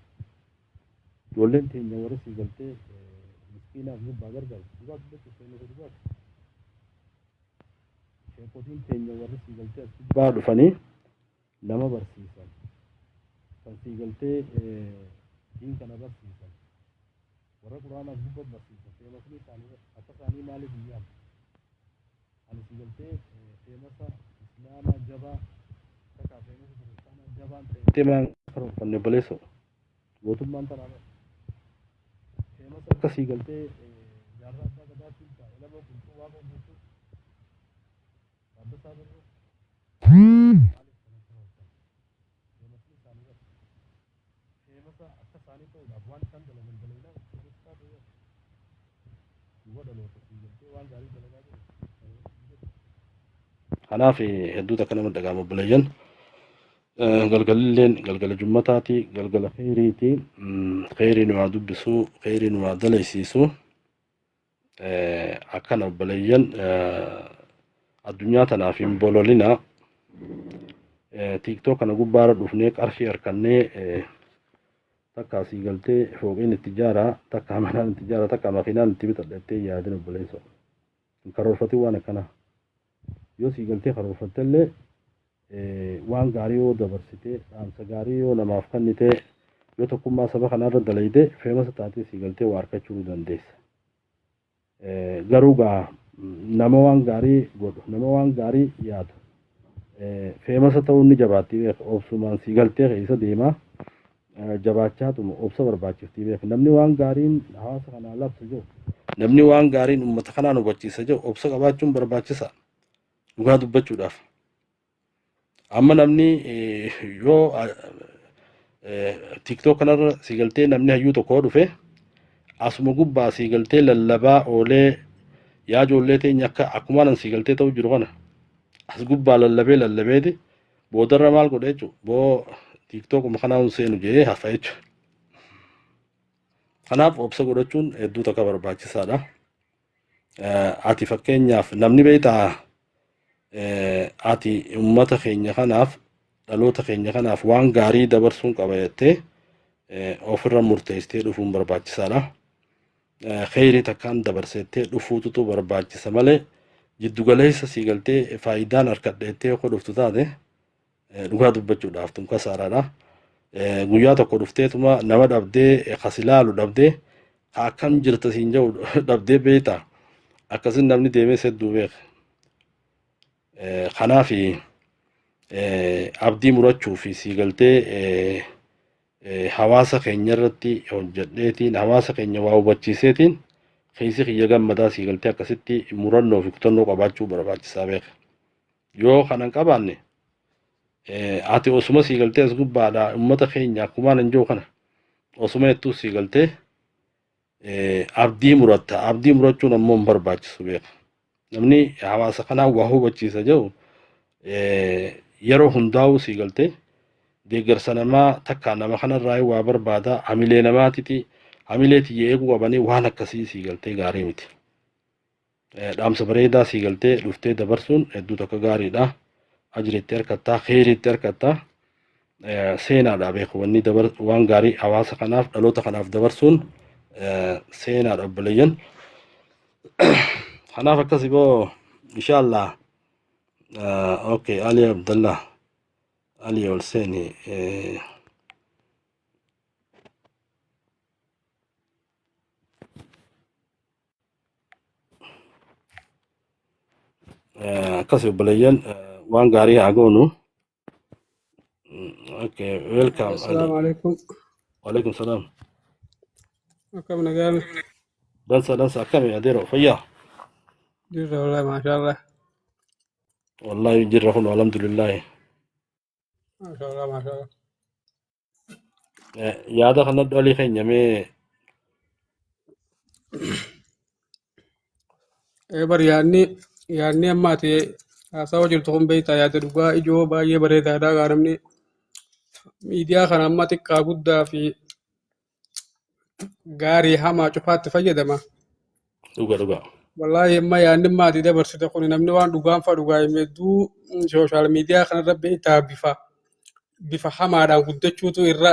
Ijoolleen teenya warra sii galtee miskiinaaf gubbaa gargaaru, dhugaa dubbachuuf famous dhugaati. Sheekotiin teenya warri sii galtee as gubbaa dhufanii nama barsiisan, kan sii galtee diin kana barsiisan, warra quraana as gubbaa barsiisan, famousni isaanii akka isaanii maaliif hin yaadne? Ani sii galtee famous islaamaa jabaa takka famous kiristaanaa jabaan ta'e maan karoorfanne? Obboleessoo, mootummaan tanaa famous akka sii galtee Jaarraa Abbaa Gadaatiin ta'a, Elamoo Qilxuu, Waaqoo Guutuu, Taaddasaa Birruu maaliif kana karoorfan? Famousni isaanii bara famous akka isaanii ta'uudhaaf waan isaan dalagan dalagnaa famous ta'e duuba dhaloota sii galtee waan gaarii dalagaa jiru. Kanaaf hedduu takka nama dhaga'ama obboleeyyan. Galgalilleen galgala jummataati, galgala kheyriiti. Kheyrii nu haa dubbisu, kheyrii nu haa dalaysiisu. Akkana obboleeyyan, addunyaa tanaaf hin bololina. TikTok kana gubbaarra dhufnee qarshii harkannee, takka asii galtee fooqiin itti ijaaraa, takka manaan itti ijaaraa, takka makiinaan itti bitadha jettee yaadin, obboleessa. Hin karoorfatin waan akkanaa. Yoo sii galtee karoorfattellee, waan gaarii yoo dabarsite, dhaamsa gaarii yoo namaaf kennite, yoo tokkummaa saba kanaarra dalayde, famous taatee sii galtee waa harkachuu ni dandeessa. Garuu gaa nama waan gaarii godhu, nama waan gaarii yaadu, famous ta'uun ni jabaattii beeka. Obsumaan sii galtee keessa deemaa jabaachaatuma obsa barbaachiftii beeka. Namni waan gaariin hawaasa kanaa labsa jiru, namni waan gaariin uummata kanaan hubachiisa jiru, obsa qabaachuun barbaachisa dhugaa dubbachuudhaaf. Amma namni yoo TikTok kanarra sii galtee namni hayyuu tokko dhufe, asuma gubbaa sii galtee lallabaa oolee, yaa ijoollee teenya, akka akkumaan sii galtee ta'u jiru kana as gubbaa lallabee lallabeeti boodarra maal godhe jechuudha, boo TikTokuma kanaa hun seenu jedhee hafa jechuudha. Kanaaf obsa godhachuun hedduu takka barbaachisaadha. Ati fakkeenyaaf namni beektaa, ati uummata keenya kanaaf, dhaloota keenya kanaaf waan gaarii dabarsuun qaba jettee ofirra murteessitee dhufuun barbaachisaadha. Kheyrii takkaan dabarsettee dhufuututu barbaachisa malee, jiddugaleessa sii galtee faayidaan harkadha jettee yoo dhuftu taate, dhugaa dubbachuudhaaf tun kasaaraadha. Guyyaa tokko dhufteetuma nama dhabdee, kas ilaalu dhabdee, ka akkam jirta siin jedhu dhabdee beektaa, akkasin namni deemee hedduu beeka. Kanaaf abdii murachuu fi sii galtee hawaasa keenya irratti hojjedheetiin, hawaasa keenya waa hubachiiseetiin keessi kiyya gammadaa, sii galtee akkasitti murannoo fi kutannoo qabaachuu barbaachisaa beeka. Yoo kana hin qabaanne, ati osuma sii galtee as gubbaadha uummata keenya akkumaan hin jiru kana osuma jettuu sii galtee abdii muratta. Abdii murachuun ammoo hin barbaachisu beeka. Namni hawaasa kanaa waa hubachiisa jedhu yeroo hundaa'uu sii galtee deeggarsa namaa takka nama kanarraa waa barbaada, hamilee namaatiti, hamilee tiyya eeguu qabanii, waan akkasii sii galtee gaarii miti. Dhaamsa bareedaa sii galtee dhuftee dabarsuun hedduu takka gaariidha. Ajiriitti harkattaa, kheyriitti harkattaa. Seenaadha beeku, wanni dabar waan gaarii hawaasa kanaaf, dhaloota kanaaf dabarsuun seenaadha, obboleeyyan. Kanaaf akkasi boo, inshallah. Okay, Ali Abdallah. Ali ol seeni. Akkasi obboleeyyan, waan gaarii haa goonu. Okay, welcome Ali. Assalamu alaikum. Waalaikum salaam. Akkam nagaame? Dansa dansa, akkami adeero, fayyaa? Jirra wallahi, maashaallah. Wallahi jirra kun, alhamdulillahi. Maashaallah, maashaallah. Yaada kana dhalii keenya mee. Ee bar, yaadni amma ati haasawaa jirtu kun beektaa, yaada dhugaa ijoo baay'ee bareedaadha. Gaa namni miidiyaa kana amma xiqqaa guddaa fi gaarii hamaa cufaatti fayyadama. Dhuga dhuga. Wallaahi amma yaadni amma ati dabarsite kun, namni waan dhugaan fa dhugaa hime hedduu social media kanarra beektaa bifa hamaadhaan guddachuutu irra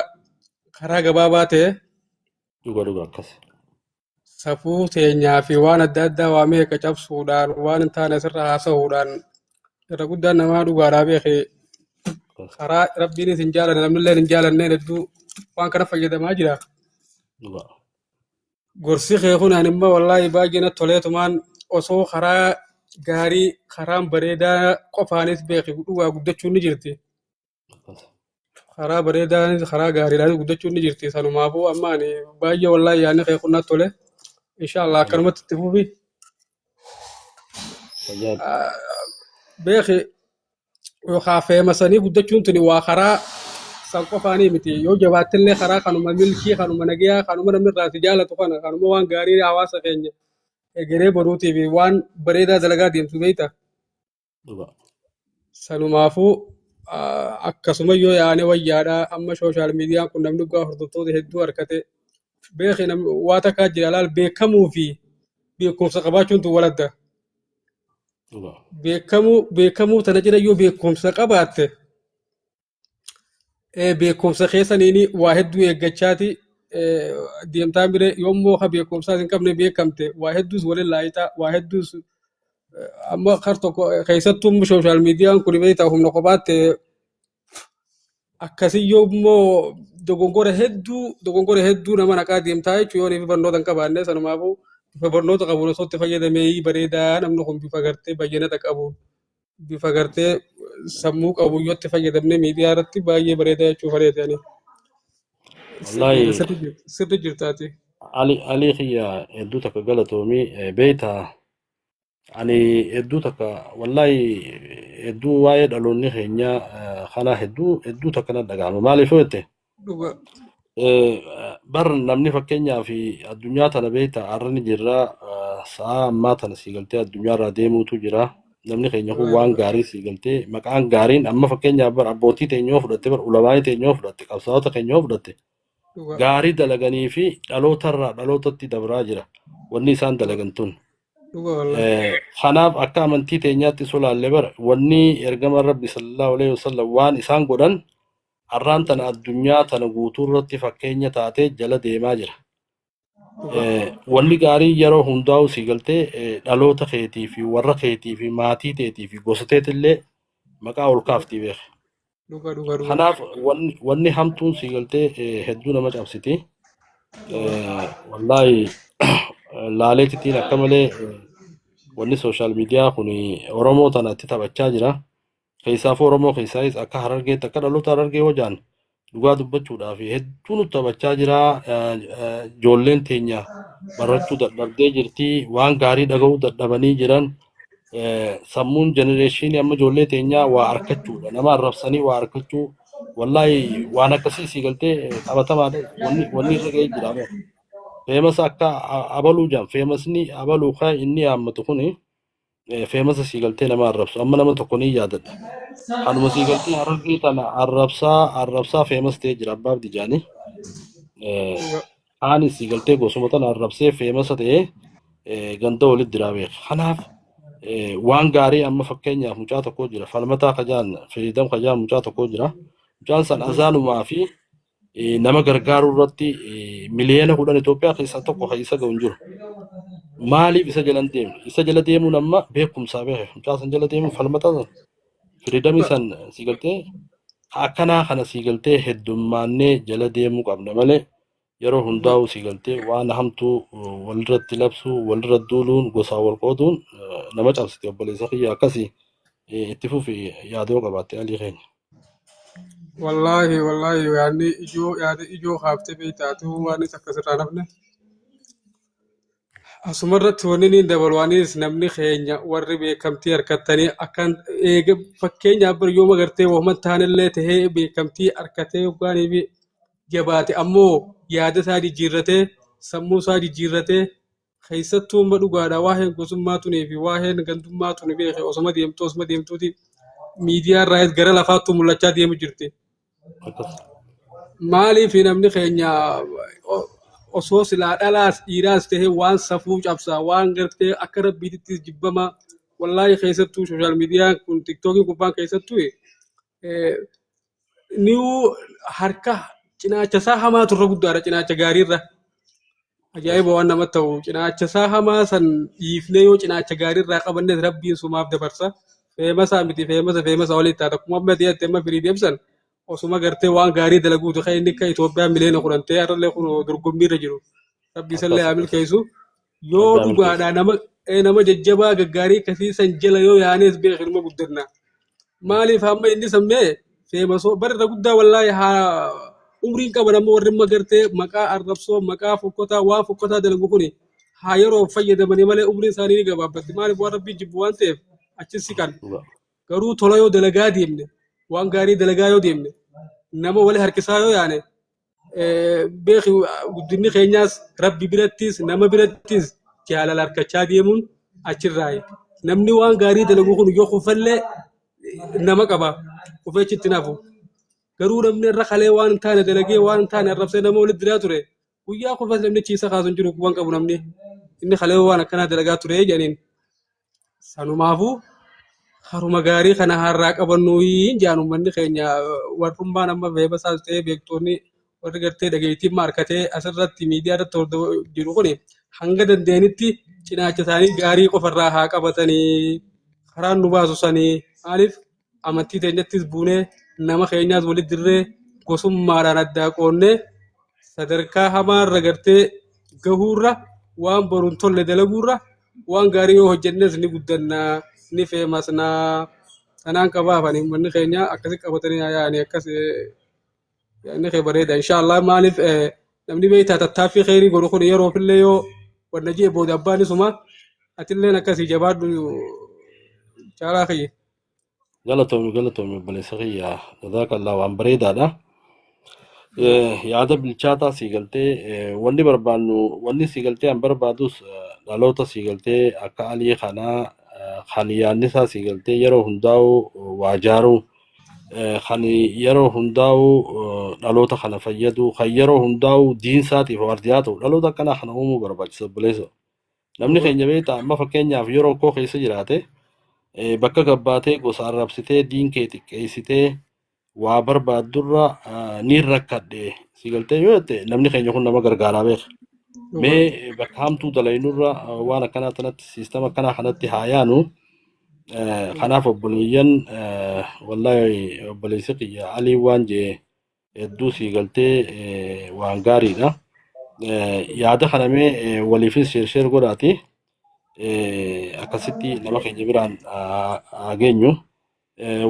karaa gabaabaa ta'e. Dhuga dhuga, akkas. Safuu teenyaa fi waan adda addaa waa meeqa cabsuudhaan, waan hin taane asirra haasa'uudhaan, irra guddaan namaa dhugaadhaa beeke karaa rabbiinis hin jaalanne, namnillee hin jaalanneen hedduu waan kana fayyadamaa jira. Dhuga. Gorsi kee kun ani immoo wallaahi baay'ee natti toleetumaan, osoo karaa gaarii, karaan bareedaa qofaanis beeke dhugaa guddachuun ni jirti. Akkas. Karaa bareedaanis karaa gaariidhaanis guddachuun ni jirti. Sanumaafuu amma ani baay'ee wallaahi yaadni kee kun natti tole. Inshaallah akkanumatti itti fufi. Fayyaa. Beeki, yookaan famousanii guddachuun tuni waa karaa san qofaanii miti. Yoo jabaattillee karaa kanuma milkii, kanuma nagayaa, kanuma namni irraa si jaalatu kana, kanuma waan gaarii hawaasa keenya egeree boruutiif waan bareedaa dalagaa deemtu beekta. Dhuga. Sanumaafuu akkasuma yoo yaane wayyaadha. Amma social mediaan kun namni dhugaa hordoftoota hedduu harkate. Beeki, waa takkaa jira laal, beekamuu fi Beekumsa qabaachuun tun waladda. Dhugaa. Beekamuu tana cina yoo beekumsa qabaatte beekumsa keessaniin waa hedduu eeggachaati deemtaa bire yoommoo ka beekumsaa hin qabne beekamte waa hedduus waliin laayitaa waa hedduus amma kar tokko keessattuu social miidiyaan kun beektaa humna kophaatti akkasii yoommoo dogongora hedduu nama naqaa deemtaa jechuun yoo ifi barnoota hin qabaanne. Sanumaafuu bifa barnoota qabuun osoo itti fayyadamee bareedaa. Namni kun bifa gartee bayyanata qabuun, bifa gartee sammuu qabu yoo itti fayyadamne miidiyaa irratti baay'ee bareedaa jechuu bareedani. Wallaahi. Sirri jirtaati. Ali kiyya, hedduu takka galatoomii. Beektaa, ani hedduu takka wallaahi hedduu waa'ee dhaloonni keenya kana hedduu hedduu takka na dhagahama. Maaliif yoo jette, Dhuga. Bar namni fakkeenyaa fi addunyaa tana beektaa har'a ni jirra, sa'a ammaa tana sii galtee addunyaa irraa deemuutu jira. Namni keenya kun waan gaarii sii galtee maqaan gaariin amma fakkeenyaaf bar abbootii teenya yoo fudhatte, bar ulamaa'ii teenya yoo fudhatte, qabsaa'ota keenya yoo fudhatte, gaarii dalaganii fi dhalootarraa dhalootatti dabraa jira wanni isaan dalagan tun. Dhuga wallaahi. Kanaaf akka amantii teenyaatti solaalle bara wanni ergama Rabbi sallallahu alaihi wasallam waan isaan godhan har'aan tana addunyaa tana guutuu irratti fakkeenya taatee jala deemaa jira. Dhuga. Wanni gaarii yeroo hundaa'u si galtee dhaloota keetii fi warra keetii fi maatii teetii fi gosa teetillee maqaa ol kaaftii beeka. Dhuga dhuga dhuga. Kanaaf wanni hamtuun si galtee hedduu nama cabsiti. Wallaahi laaleetittiin akka malee wanni social media kun Oromoo tana itti taphachaa jira. Keessaafuu Oromoo keessaayis akka Harargeetti, akka dhaloota Harargee yoo jaan dhugaa dubbachuudhaaf hedduu nutti taphachaa jira. Ijoolleen teenya barachuu dadhabdee jirti. Waan gaarii dhaga'uu dadhabanii jiran. Sammuun generation amma ijoollee teenyaa waa argachuudha. Nama arrabsanii waa argachuu. Wallaahi waan akkasii sii galtee qabatamaadha. Wanni irra ga'ee jira. Famous akka abaluu jaan famousni abaluu kan inni yaammatu kuni famous sii galtee nama arrabsu. Amma nama tokko ni yaadadha. Kanuma sii galtee Harargee tana arrabsaa arrabsaa famous ta'ee jira, Abbaaf Dijaanii. Dhuga. Kaanis sii galtee gosuma tana arrabsee famous ta'ee ganda walitti diraa beeka. Kanaaf waan gaarii amma fakkeenyaaf mucaa tokko jira. Falmataa Kajaan, Freedom Kajaan mucaa tokko jira. Mucaan san azaanumaa fi nama gargaaruu irratti 10 miliyoona Itoophiyaa keessaa tokko kan isa ga'u hin jiru. Maaliif isa jala hin deemne? Isa jala deemuun amma beekumsaa beeke. Mucaa san jala deemuun, falmataa san, Freedomii san si galtee akkanaa kana si galtee heddummaannee jala deemuu qabna malee yeroo hundaa'u si galtee waan hamtuu walirratti labsuu, walirra duuluun, gosaan wal qooduun nama cabsite. Obboleessa kiyya, akkasii itti fufi yaadoo qabaatte, Alii keenya. Wallaahi wallaahi, yaadni ijoo, yaada ijoo kaaftee beektaatu waan isa akkasirraa nafne. Asuma irratti wanni inni dabalu anis namni keenya warri beekamtii harkattanii akkan eega fakkeenyaaf bar yoo magartee wahuma taanillee tahee beekamtii harkatee yookaanii fi jabaate ammoo yaada isaa jijjiirratee, sammuu isaa jijjiirratee, keessattuu amma dhugaadha waa'een gosummaa tunii fi waa'een gandummaa tuni beeke osuma deemtuuti miidiyaa irraa gara lafaattuu mul'achaa deemu jirti. Akkas. Maaliif namni keenya osoo silaa dhalaas dhiiraas tahee waan safuu cabsaa, waan gartee akka rabbiitittis jibbamaa, wallaahi keessattuu social miidiyaan kun, TikTokiin gubbaan keessattuu niu harka cinaacha isaa hamaatu irra guddaadha cinaacha gaariirra. Ajaa'iba waan namatti ta'u, cinaacha isaa hamaa san dhiifnee yoo cinaacha gaariirraa qabanne rabbiin sumaaf dabarsa. Famousaa miti, famousa walitti taata. Akkuma amma ta'etti amma firii deemsan osuma gartee waan gaarii dalaguutu kan inni akka Itoophiyaa 10 miliyoona ta'e har'allee kun dorgommii irra jiru. Rabbi isallee haa milkeessu. Yoo Rabbi haa milkeessu. dhugaadhaa nama jajjabaa gaggaarii akkasii san jala yoo yaanees beeknuma guddanna. Maaliif amma inni sammee famousoo bara irra guddaa wallaahi haa umriin qaban amma warri amma gartee maqaa arrabsoo, maqaa fokkotaa, waan fokkotaa dalagu kuni haa yeroo fayyadamanii malee umriin isaanii ni gabaabbatti. Maaliif waan rabbiin jibbu waan ta'eef achi siqan. Garuu tola yoo dalagaa deemne, waan gaarii dalagaa yoo deemne, nama wali harkisaa yoo yaane, beeki guddinni keenyaas rabbi birattis nama birattis jaalala harkachaa deemuun achirraayi. Namni waan gaarii dalagu kun yoo kufallee nama qaba. Kufee achitti nafu. Garuu namni irra kalee waan hin taane dalagee, waan hin taane arrabsee nama walitti diraa ture. Guyyaa kufas namni chiisa kaasu hin jiru waan qabu namni. Inni kalee waan akkanaa dalagaa ture jedhaniin. Sanumaafuu haruma gaarii kana har'aa qabannu hin jaan uummanni keenya warrummaan amma beebasaas ta'ee beektoonni warri gartee dhageettii harkatee asirratti miidiyaa irratti hordofaa jiru kun hanga dandeenyitti cinaacha isaanii gaarii qofarraa haa qabatanii karaan nu baasu sanii maaliif amantii teenyattis buunee nama keenyaas walitti dirree gosummaadhaan addaa qoonnee sadarkaa hamaarra gartee gahuurra waan boruun tolle dalaguurra waan gaarii yoo hojjennes ni guddannaa ni feemasnaa sanaan qabaafani uummanni keenya akkasi qabatanii yaa'anii akkas inni kee bareeda inshaallah maaliif namni beektaa tattaaffii kheyrii godhu kun yeroofillee yoo wanna jee booda abbaan isuma atilleen akkasii jabaadhu caalaa kiyya. Galatoomi galatoomi obboleessa kiyya jazaakallaa waan bareedaadha. Yaada bilchaataa sii galtee wanni barbaannu wanni sii galtee an barbaadus dhaloota sii galtee akka alii kanaa kan yaadni isaa sii galtee yeroo hundaa'u waa jaaruu kan yeroo hundaa'u dhaloota kana fayyadu kan yeroo hundaa'u diinsaatiif waardiyaa ta'u dhaloota akkanaa kana uumuu barbaachisa obboleessa. Namni keenya beektaa amma fakkeenyaaf yeroo koo keessa jiraate bakka gabbaatee gosa arrabsitee diin kee xiqqeessitee waa barbaaddurra ni rakkadhe si galtee yoo jette namni keenya kun nama gargaaraa beeka. Mee bakka hamtuu dalaynurra waan akkanaa tanatti siistama akkanaa kanatti haa yaanu. Kanaaf obboleeyyan wallaahi obboleessi kiyya Alii waan jee hedduu sii galtee waan gaariidha. Yaada kana mee waliifis share share godhaati. Akkasitti nama keenya biraan haa geenyu.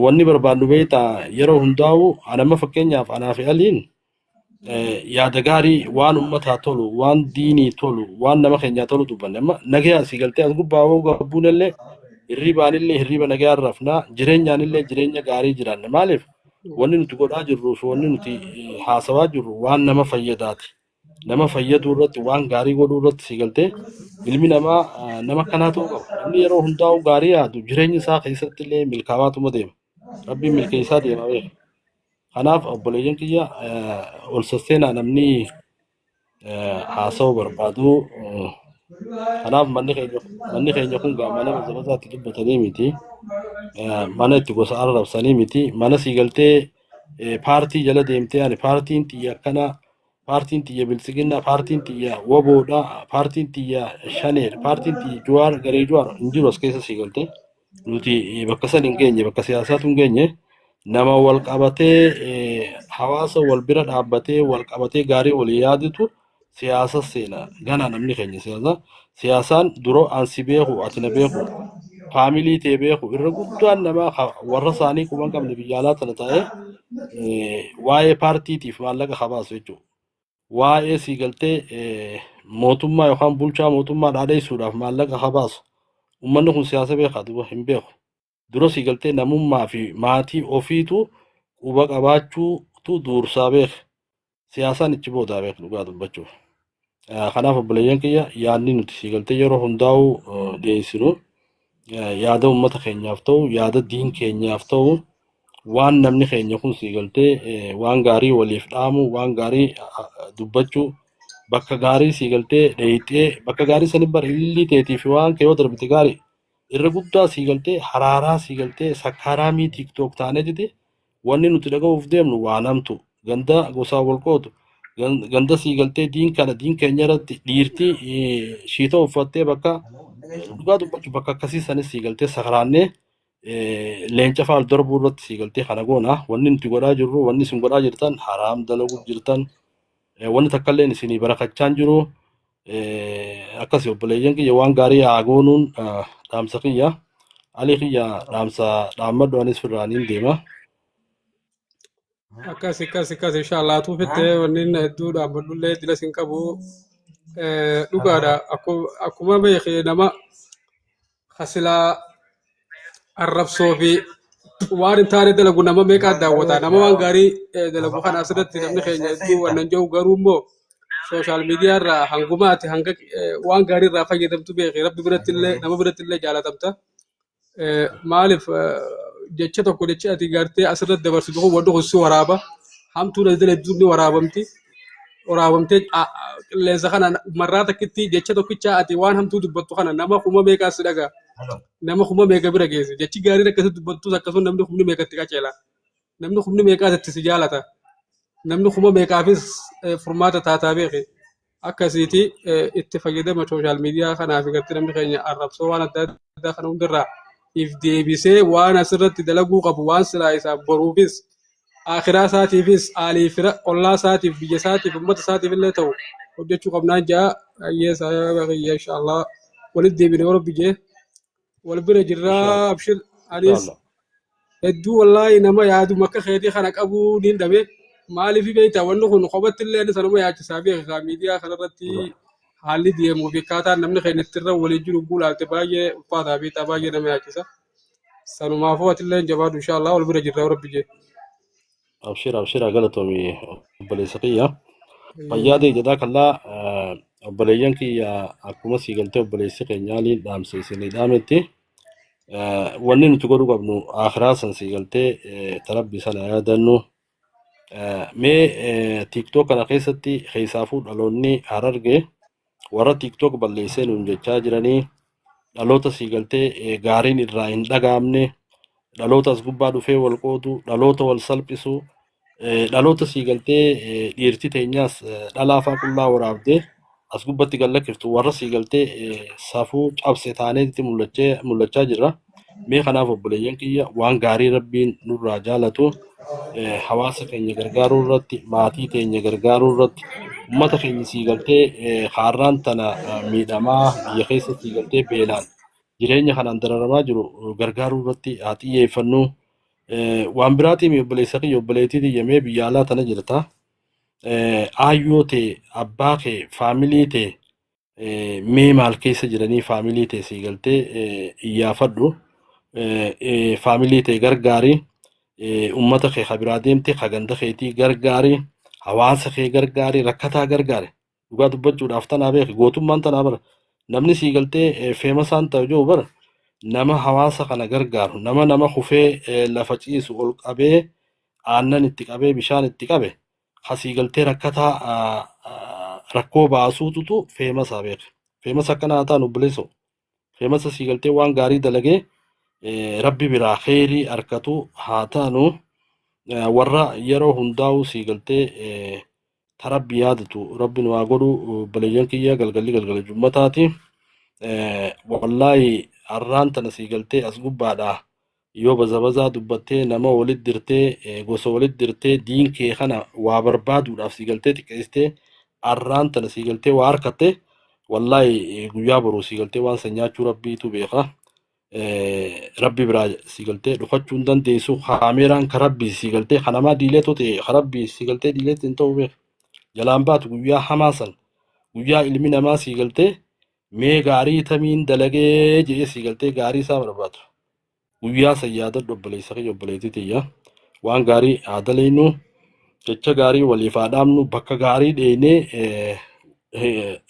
Wanni barbaadnu beektaa yeroo hundaa'u anamma fakkeenyaaf anaa fi Aliin yaada gaarii waan uummataa tolu, waan diinii tolu, waan nama keenyaa tolu dubbanne. Amma nagayaa si galtee as gubbaa hoo gabbuun illee hirriibaan illee hirriiba nagayaa rafnaa jireenyaan illee jireenya gaarii jiraanne. Maaliif wanni nuti godhaa jirruu fi wanni nuti haasawaa jirru waan nama fayyadaati. Nama fayyaduu irratti waan gaarii godhuu irratti si galtee ilmi namaa nama akkanaa ta'uu qaba. Namni yeroo hundaa'u gaarii yaadu jireenya isaa keessatti illee milkaawaatuma deema. Rabbiin milkeessaa deema beeka. Kanaaf obboleeyyan kiyya ol sasseenaa namni haasawuu barbaadu. Kanaaf manni keenya kun gaa mana mazabazaatti dubbatanii miti. Mana itti gosa arrabsanii miti. Mana sii galtee paartii jala deemtee ani paartiin tiyya akkana paartiin tiyya biltsiginnaa paartiin tiyya woboodha paartiin tiyya shaneedha paartiin tiyya juwaar garee juwaar hin jiru as keessa sii galtee. Nuti bakka san hin geenye bakka siyaasaatu hin geenye nama wal qabatee hawaasa wal bira dhaabbatee wal qabatee gaarii walii yaaditu siyaasa seena gana namni keenya siyaasa siyaasaan duroo an si beeku ati na beeku faamilii tee beeku irra guddaan namaa warra isaanii quban qabne biyya alaa tana ta'ee waa'ee paartiitiif maallaqa habaasu jechuudha. Waa'ee sii galtee mootummaa yookaan bulchaa mootummaa dhaadheessuudhaaf maallaqa habaasu. Uummanni kun siyaasa beekaa duuba hin beeku. Dura sii galtee namummaa fi maatii ofiitu quba qabaachuutu duursaa beeka. Siyaasaan ichi boodaa beeka dhugaa dubbachuuf. Kanaaf obboleeyyan kiyya yaadni nuti sii galtee yeroo hundaa'u dhiyeessinu yaada uummata keenyaaf ta'u yaada diin keenyaaf ta'u waan namni keenya kun sii galtee waan gaarii waliif dhaamu waan gaarii dubbachuu bakka gaarii sii galtee dheeyxee bakka gaarii sanii bara ilillii teetii fi waan kee yoo darbite gaarii irra guddaa sii galtee haraaraa sii galtee sakkaaraamii TikTok taaneetiti wanni nuti dhaga'uuf deemnu waan hamtu ganda gosaa wal qoodu ganda sii galtee diin kana diin keenya irratti dhiirtii shiitoo uffattee bakka dhugaa dubbachuu bakka akkasii sanis sii galtee sakaraannee leenca faal darbuu irratti sii galtee kana goona wanni nuti godhaa jirru wanni isin godhaa jirtan haraam dalaguu jirtan wanni takka illeen isinii barakachaan jiru akkasi obboleeyyan kiyya waan gaarii haa goonuun dhaamsa kiyya alii kiyya dhaamsa dhaammadhu anis firraaniin deema. Akkas akkas akkas inshallah tuufitte wanni hedduu dhaabbadhullee dila sin qabu dhugaadha akkuma beeke nama kasilaa arrabsoo fi waan hin taane dalagu nama meeqaa daawwata nama waan gaarii dalagu kana asirratti namni keenya hedduu wannan jiru garuu immoo social media irraa hanguma ati hanga waan gaarii irraa fayyadamtu beeke rabbi biratti illee nama biratti illee jaalatamta. Maaliif jecha tokko jecha ati gartee asirratti dabarsitu kun wanti kun si waraaba hamtuun as dalagu ni waraabamti. waraabamtee qilleensa kana marraa takkitti jecha tokkicha ati waan hamtuu dubbattu kana nama kuma meeqaa si dhagaa, nama kuma meeqa bira geesse. Jechi gaariin akkasitti dubbattus akkasuma namni kumni meeqatti qaceela, namni kumni meeqaas itti si jaalata, namni kuma meeqaafis furmaata taataa beeke. Akkasiiti itti fayyadama social media kanaaf gartee namni keenya arrabsoo waan adda addaa kana hundarraa if deebisee waan asirratti dalaguu qabu, waan silaa isaaf boruufis akhiraa isaatiifis aalii fira ollaa isaatiif biyya isaatiif uummata isaatiif illee ta'u hojjechuu qabnaan jaa. Ayyee kiyya, inshallah walitti deebine yoo Rabbi jee wal bira jirraa. Inshallah. Abshir, anis Inshallah. Hedduu wallaahi nama yaaduma akka keetii kana qabuu niin dhabe. Maaliif beektaa, wanni kun kophatti illee inni sanuma yaachisaa beekaa miidiyaa kanarratti haalli deemuu fi akkaataan namni keenya ittirra waliin jiru guulaalte baay'ee ulfaataa beektaa, baay'ee nama yaachisa. Sanumaafuu atillee jabaadhu, inshallah wal bira jirra Rabbi jee. Abshira, abshira, galatoomi obboleessa kiyya. Fayyaa ta'e jedhaa kallaa obboleeyyan kiyya. Akkuma sii galtee obboleessi keenyaaliin dhaamsa isinii dhaametti, wanni nuti godhuu qabnu akhiraa san sii galtee tarabbii sana yaadannu. Mee TikTok kana keessatti keessaafuu dhaloonni Hararge warra TikTok balleessee nuun jechaa jiranii, dhaloota sii galtee gaariin irraa hin dhagaamne, dhaloota as gubbaa dhufee wal qoodu, dhaloota wal salphisu, dhaloota sii galtee dhiirti teenyaas dhalaa faa qullaa waraabdee as gubbatti gallakkiftu, warra sii galtee safuu cabse taaneetti mul'achaa jirra. Mee kanaaf obboleeyyan kiyya, waan gaarii Rabbiin nurraa jaalatu, hawaasa keenya gargaaruu irratti, maatii teenya gargaaruu irratti, ummata keenya sii galtee haarraan tana miidhamaa biyya keessa sii galtee beelaan jireenya kanaan dararamaa jiru gargaaruu irratti haa xiyyeeffannu. Waan biraatiin obboleessa kiyya, obboleettii tiyya, mee biyya alaa tana jirta. Aayyoo ta'e, abbaa kee, family ta'e mee maal keessa jiranii, family ta'e sii galtee iyyaafadhu. Family ta'e gargaari. Ummata kee ka biraa deemte, ka ganda keetii gargaari. Hawaasa kee gargaari. Rakkataa gargaari. Dhugaa dubbachuudhaaf tanaa beeki, gootummaan tanaa bara. Namni sii galtee famousaan ta'u jiru bara nama hawaasa kana gargaaru, nama nama kufee lafa ciisu ol qabee aannan itti qabee bishaan itti qabe kasii galtee rakkataa rakkoo baasuututu famousaa beeka. Famous akkanaa ta'an obboleessoo. Famousa sii galtee waan gaarii dalagee Rabbi biraa kheyrii harkatu haa taanu. Warra yeroo hundaa'uu sii galtee ta Rabbi yaadatu Rabbi nu haa godhu. Obboleeyyan kiyya, galgalli galgala jummataati. Wallaahi har'aan tana sii galtee as gubbaadha yoo baza bazaa dubbattee nama walit dirtee, gosa walit dirtee, diin kee kana waa barbaaduudhaaf sii galtee xiqqeessitee har'aan tana sii galtee waa harkatte, wallaahi guyyaa boruu sii galtee waan san nyaachuu Rabbiitu beeka. Rabbi biraa sii galtee dhufachuu hin dandeessu. Kaameeraan ka Rabbii sii galtee ka namaa diileetoo ta'e, ka Rabbii sii galtee diileetti hin ta'u beeka. Jalaan baatu guyyaa hamaa san, guyyaa ilmi namaa sii galtee mee gaarii tamiin dalagee jedhee sii galtee gaarii isaa barbaadu. Guyyaa san yaadadhu obboleessa kiyya, obboleettii tiyya. Waan gaarii haa daleynu, jecha gaarii waliif haa dhaamnu, bakka gaarii dheenee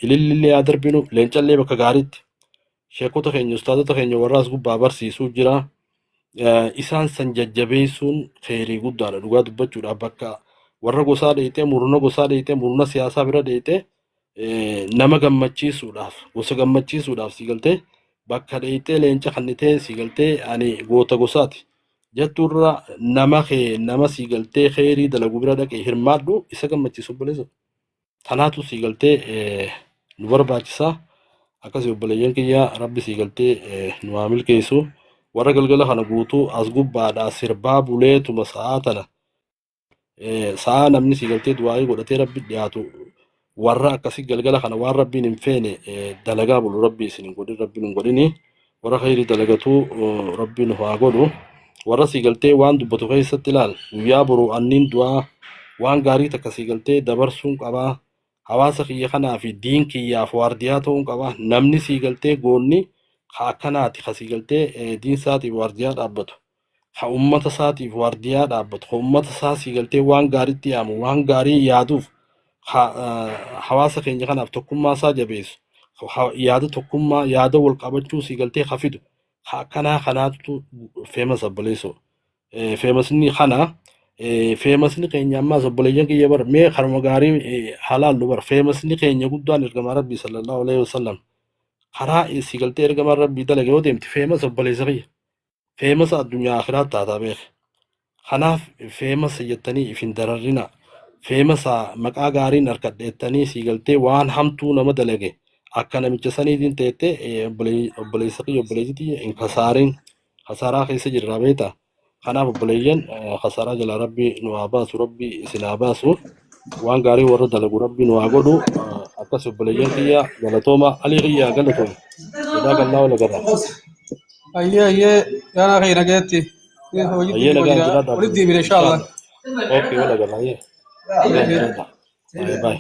ilillillee haa darbinu, leencallee bakka gaariitti. Sheekota keenya, ustaadota keenya warra as gubbaa barsiisuu jira. Isaan san jajjabeessuun kheyrii guddaadha dhugaa dubbachuudhaaf. Bakka warra gosaa dheeyxee, murna gosaa dheeyxee, murna siyaasaa bira dheeyxee nama gammachiisuudhaaf, gosa gammachiisuudhaaf si galtee bakka dheeyxee leenca kannitee si galtee ani goota gosaati jettuurra, nama kee, nama si galtee kheyrii dalagu bira dhaqee hirmaadhu, isa gammachiisu obboleessa. Tanaatu si galtee nu barbaachisa. Akkasii obboleeyyan kiyya, Rabbi si galtee nu haa milkeessu. Warra galgala kana guutuu as gubbaadhaa sirbaa buleetuma sa'aa tana, sa'aa namni si galtee du'aayii godhatee Rabbi dhiyaatu, warra akkasii galgala kana waan Rabbiin hin feene dalagaa bulu Rabbi isin hin godhin, Rabbiin hin godhini. Warra khayrii dalagatu Rabbi nu haa godhu. Warra si galtee waan dubbatu keessatti ilaal, guyyaa boru anniin du'aa, waan gaarii takka si galtee dabarsuun qabaa, hawaasa kiyya kanaa fi diin kiyyaaf waardiyaa ta'uun qaba. Namni sii galtee goonni ka akkanaati, ka sii galtee diin isaatiif waardiyaa dhaabbatu, ka ummata isaatiif waardiyaa dhaabbatu, ka ummata isaa sii galtee waan gaariitti yaamu, waan gaarii yaaduuf, ka hawaasa keenya kanaaf tokkummaa isaa jabeessu, yaada tokkummaa, yaada wal qabachuu sii galtee ka fidu, ka akkanaa kanaatu famous obboleessoo. Famousni kana Famousni keenya ammaas, obboleeyyan kiyya, bar mee karuma gaarii halaallu bar. Famousni keenya guddaan ergamaa Rabbii sallallahu alaihi wasallam. Karaa si galtee ergamaa Rabbii dalage yoo deemte, famous, obboleessa kiyya, famous addunyaa akhiraa taataa beeke. Kanaaf famous jettanii if hin dararrina. Famous maqaa gaariin harkadheettanii si galtee waan hamtuu nama dalage akka namicha saniitiin teette, obboleessa kiyya, obboleessitii, hin kasaarin. Kasaaraa keessa jirra, beektaa. Kanaaf obboleeyyan, kasaaraa jalaa Rabbi nu haa baasu, Rabbi isin haa baasu. Waan gaarii warra dalagu Rabbi nu haa godhu. Akkas, obboleeyyan kiyya, galatooma. Alii kiyya, galatooma. Sodaa gallaa wal agarra. Ayyee, ayyee, yaana kee nageetti. Hojiitti Ayyee, xiqqoo nagaan jira. jiraadha. Walitti deebine inshallah. Okay, wal agarra. Ayyee, nagaan jiraadha. Bye bye.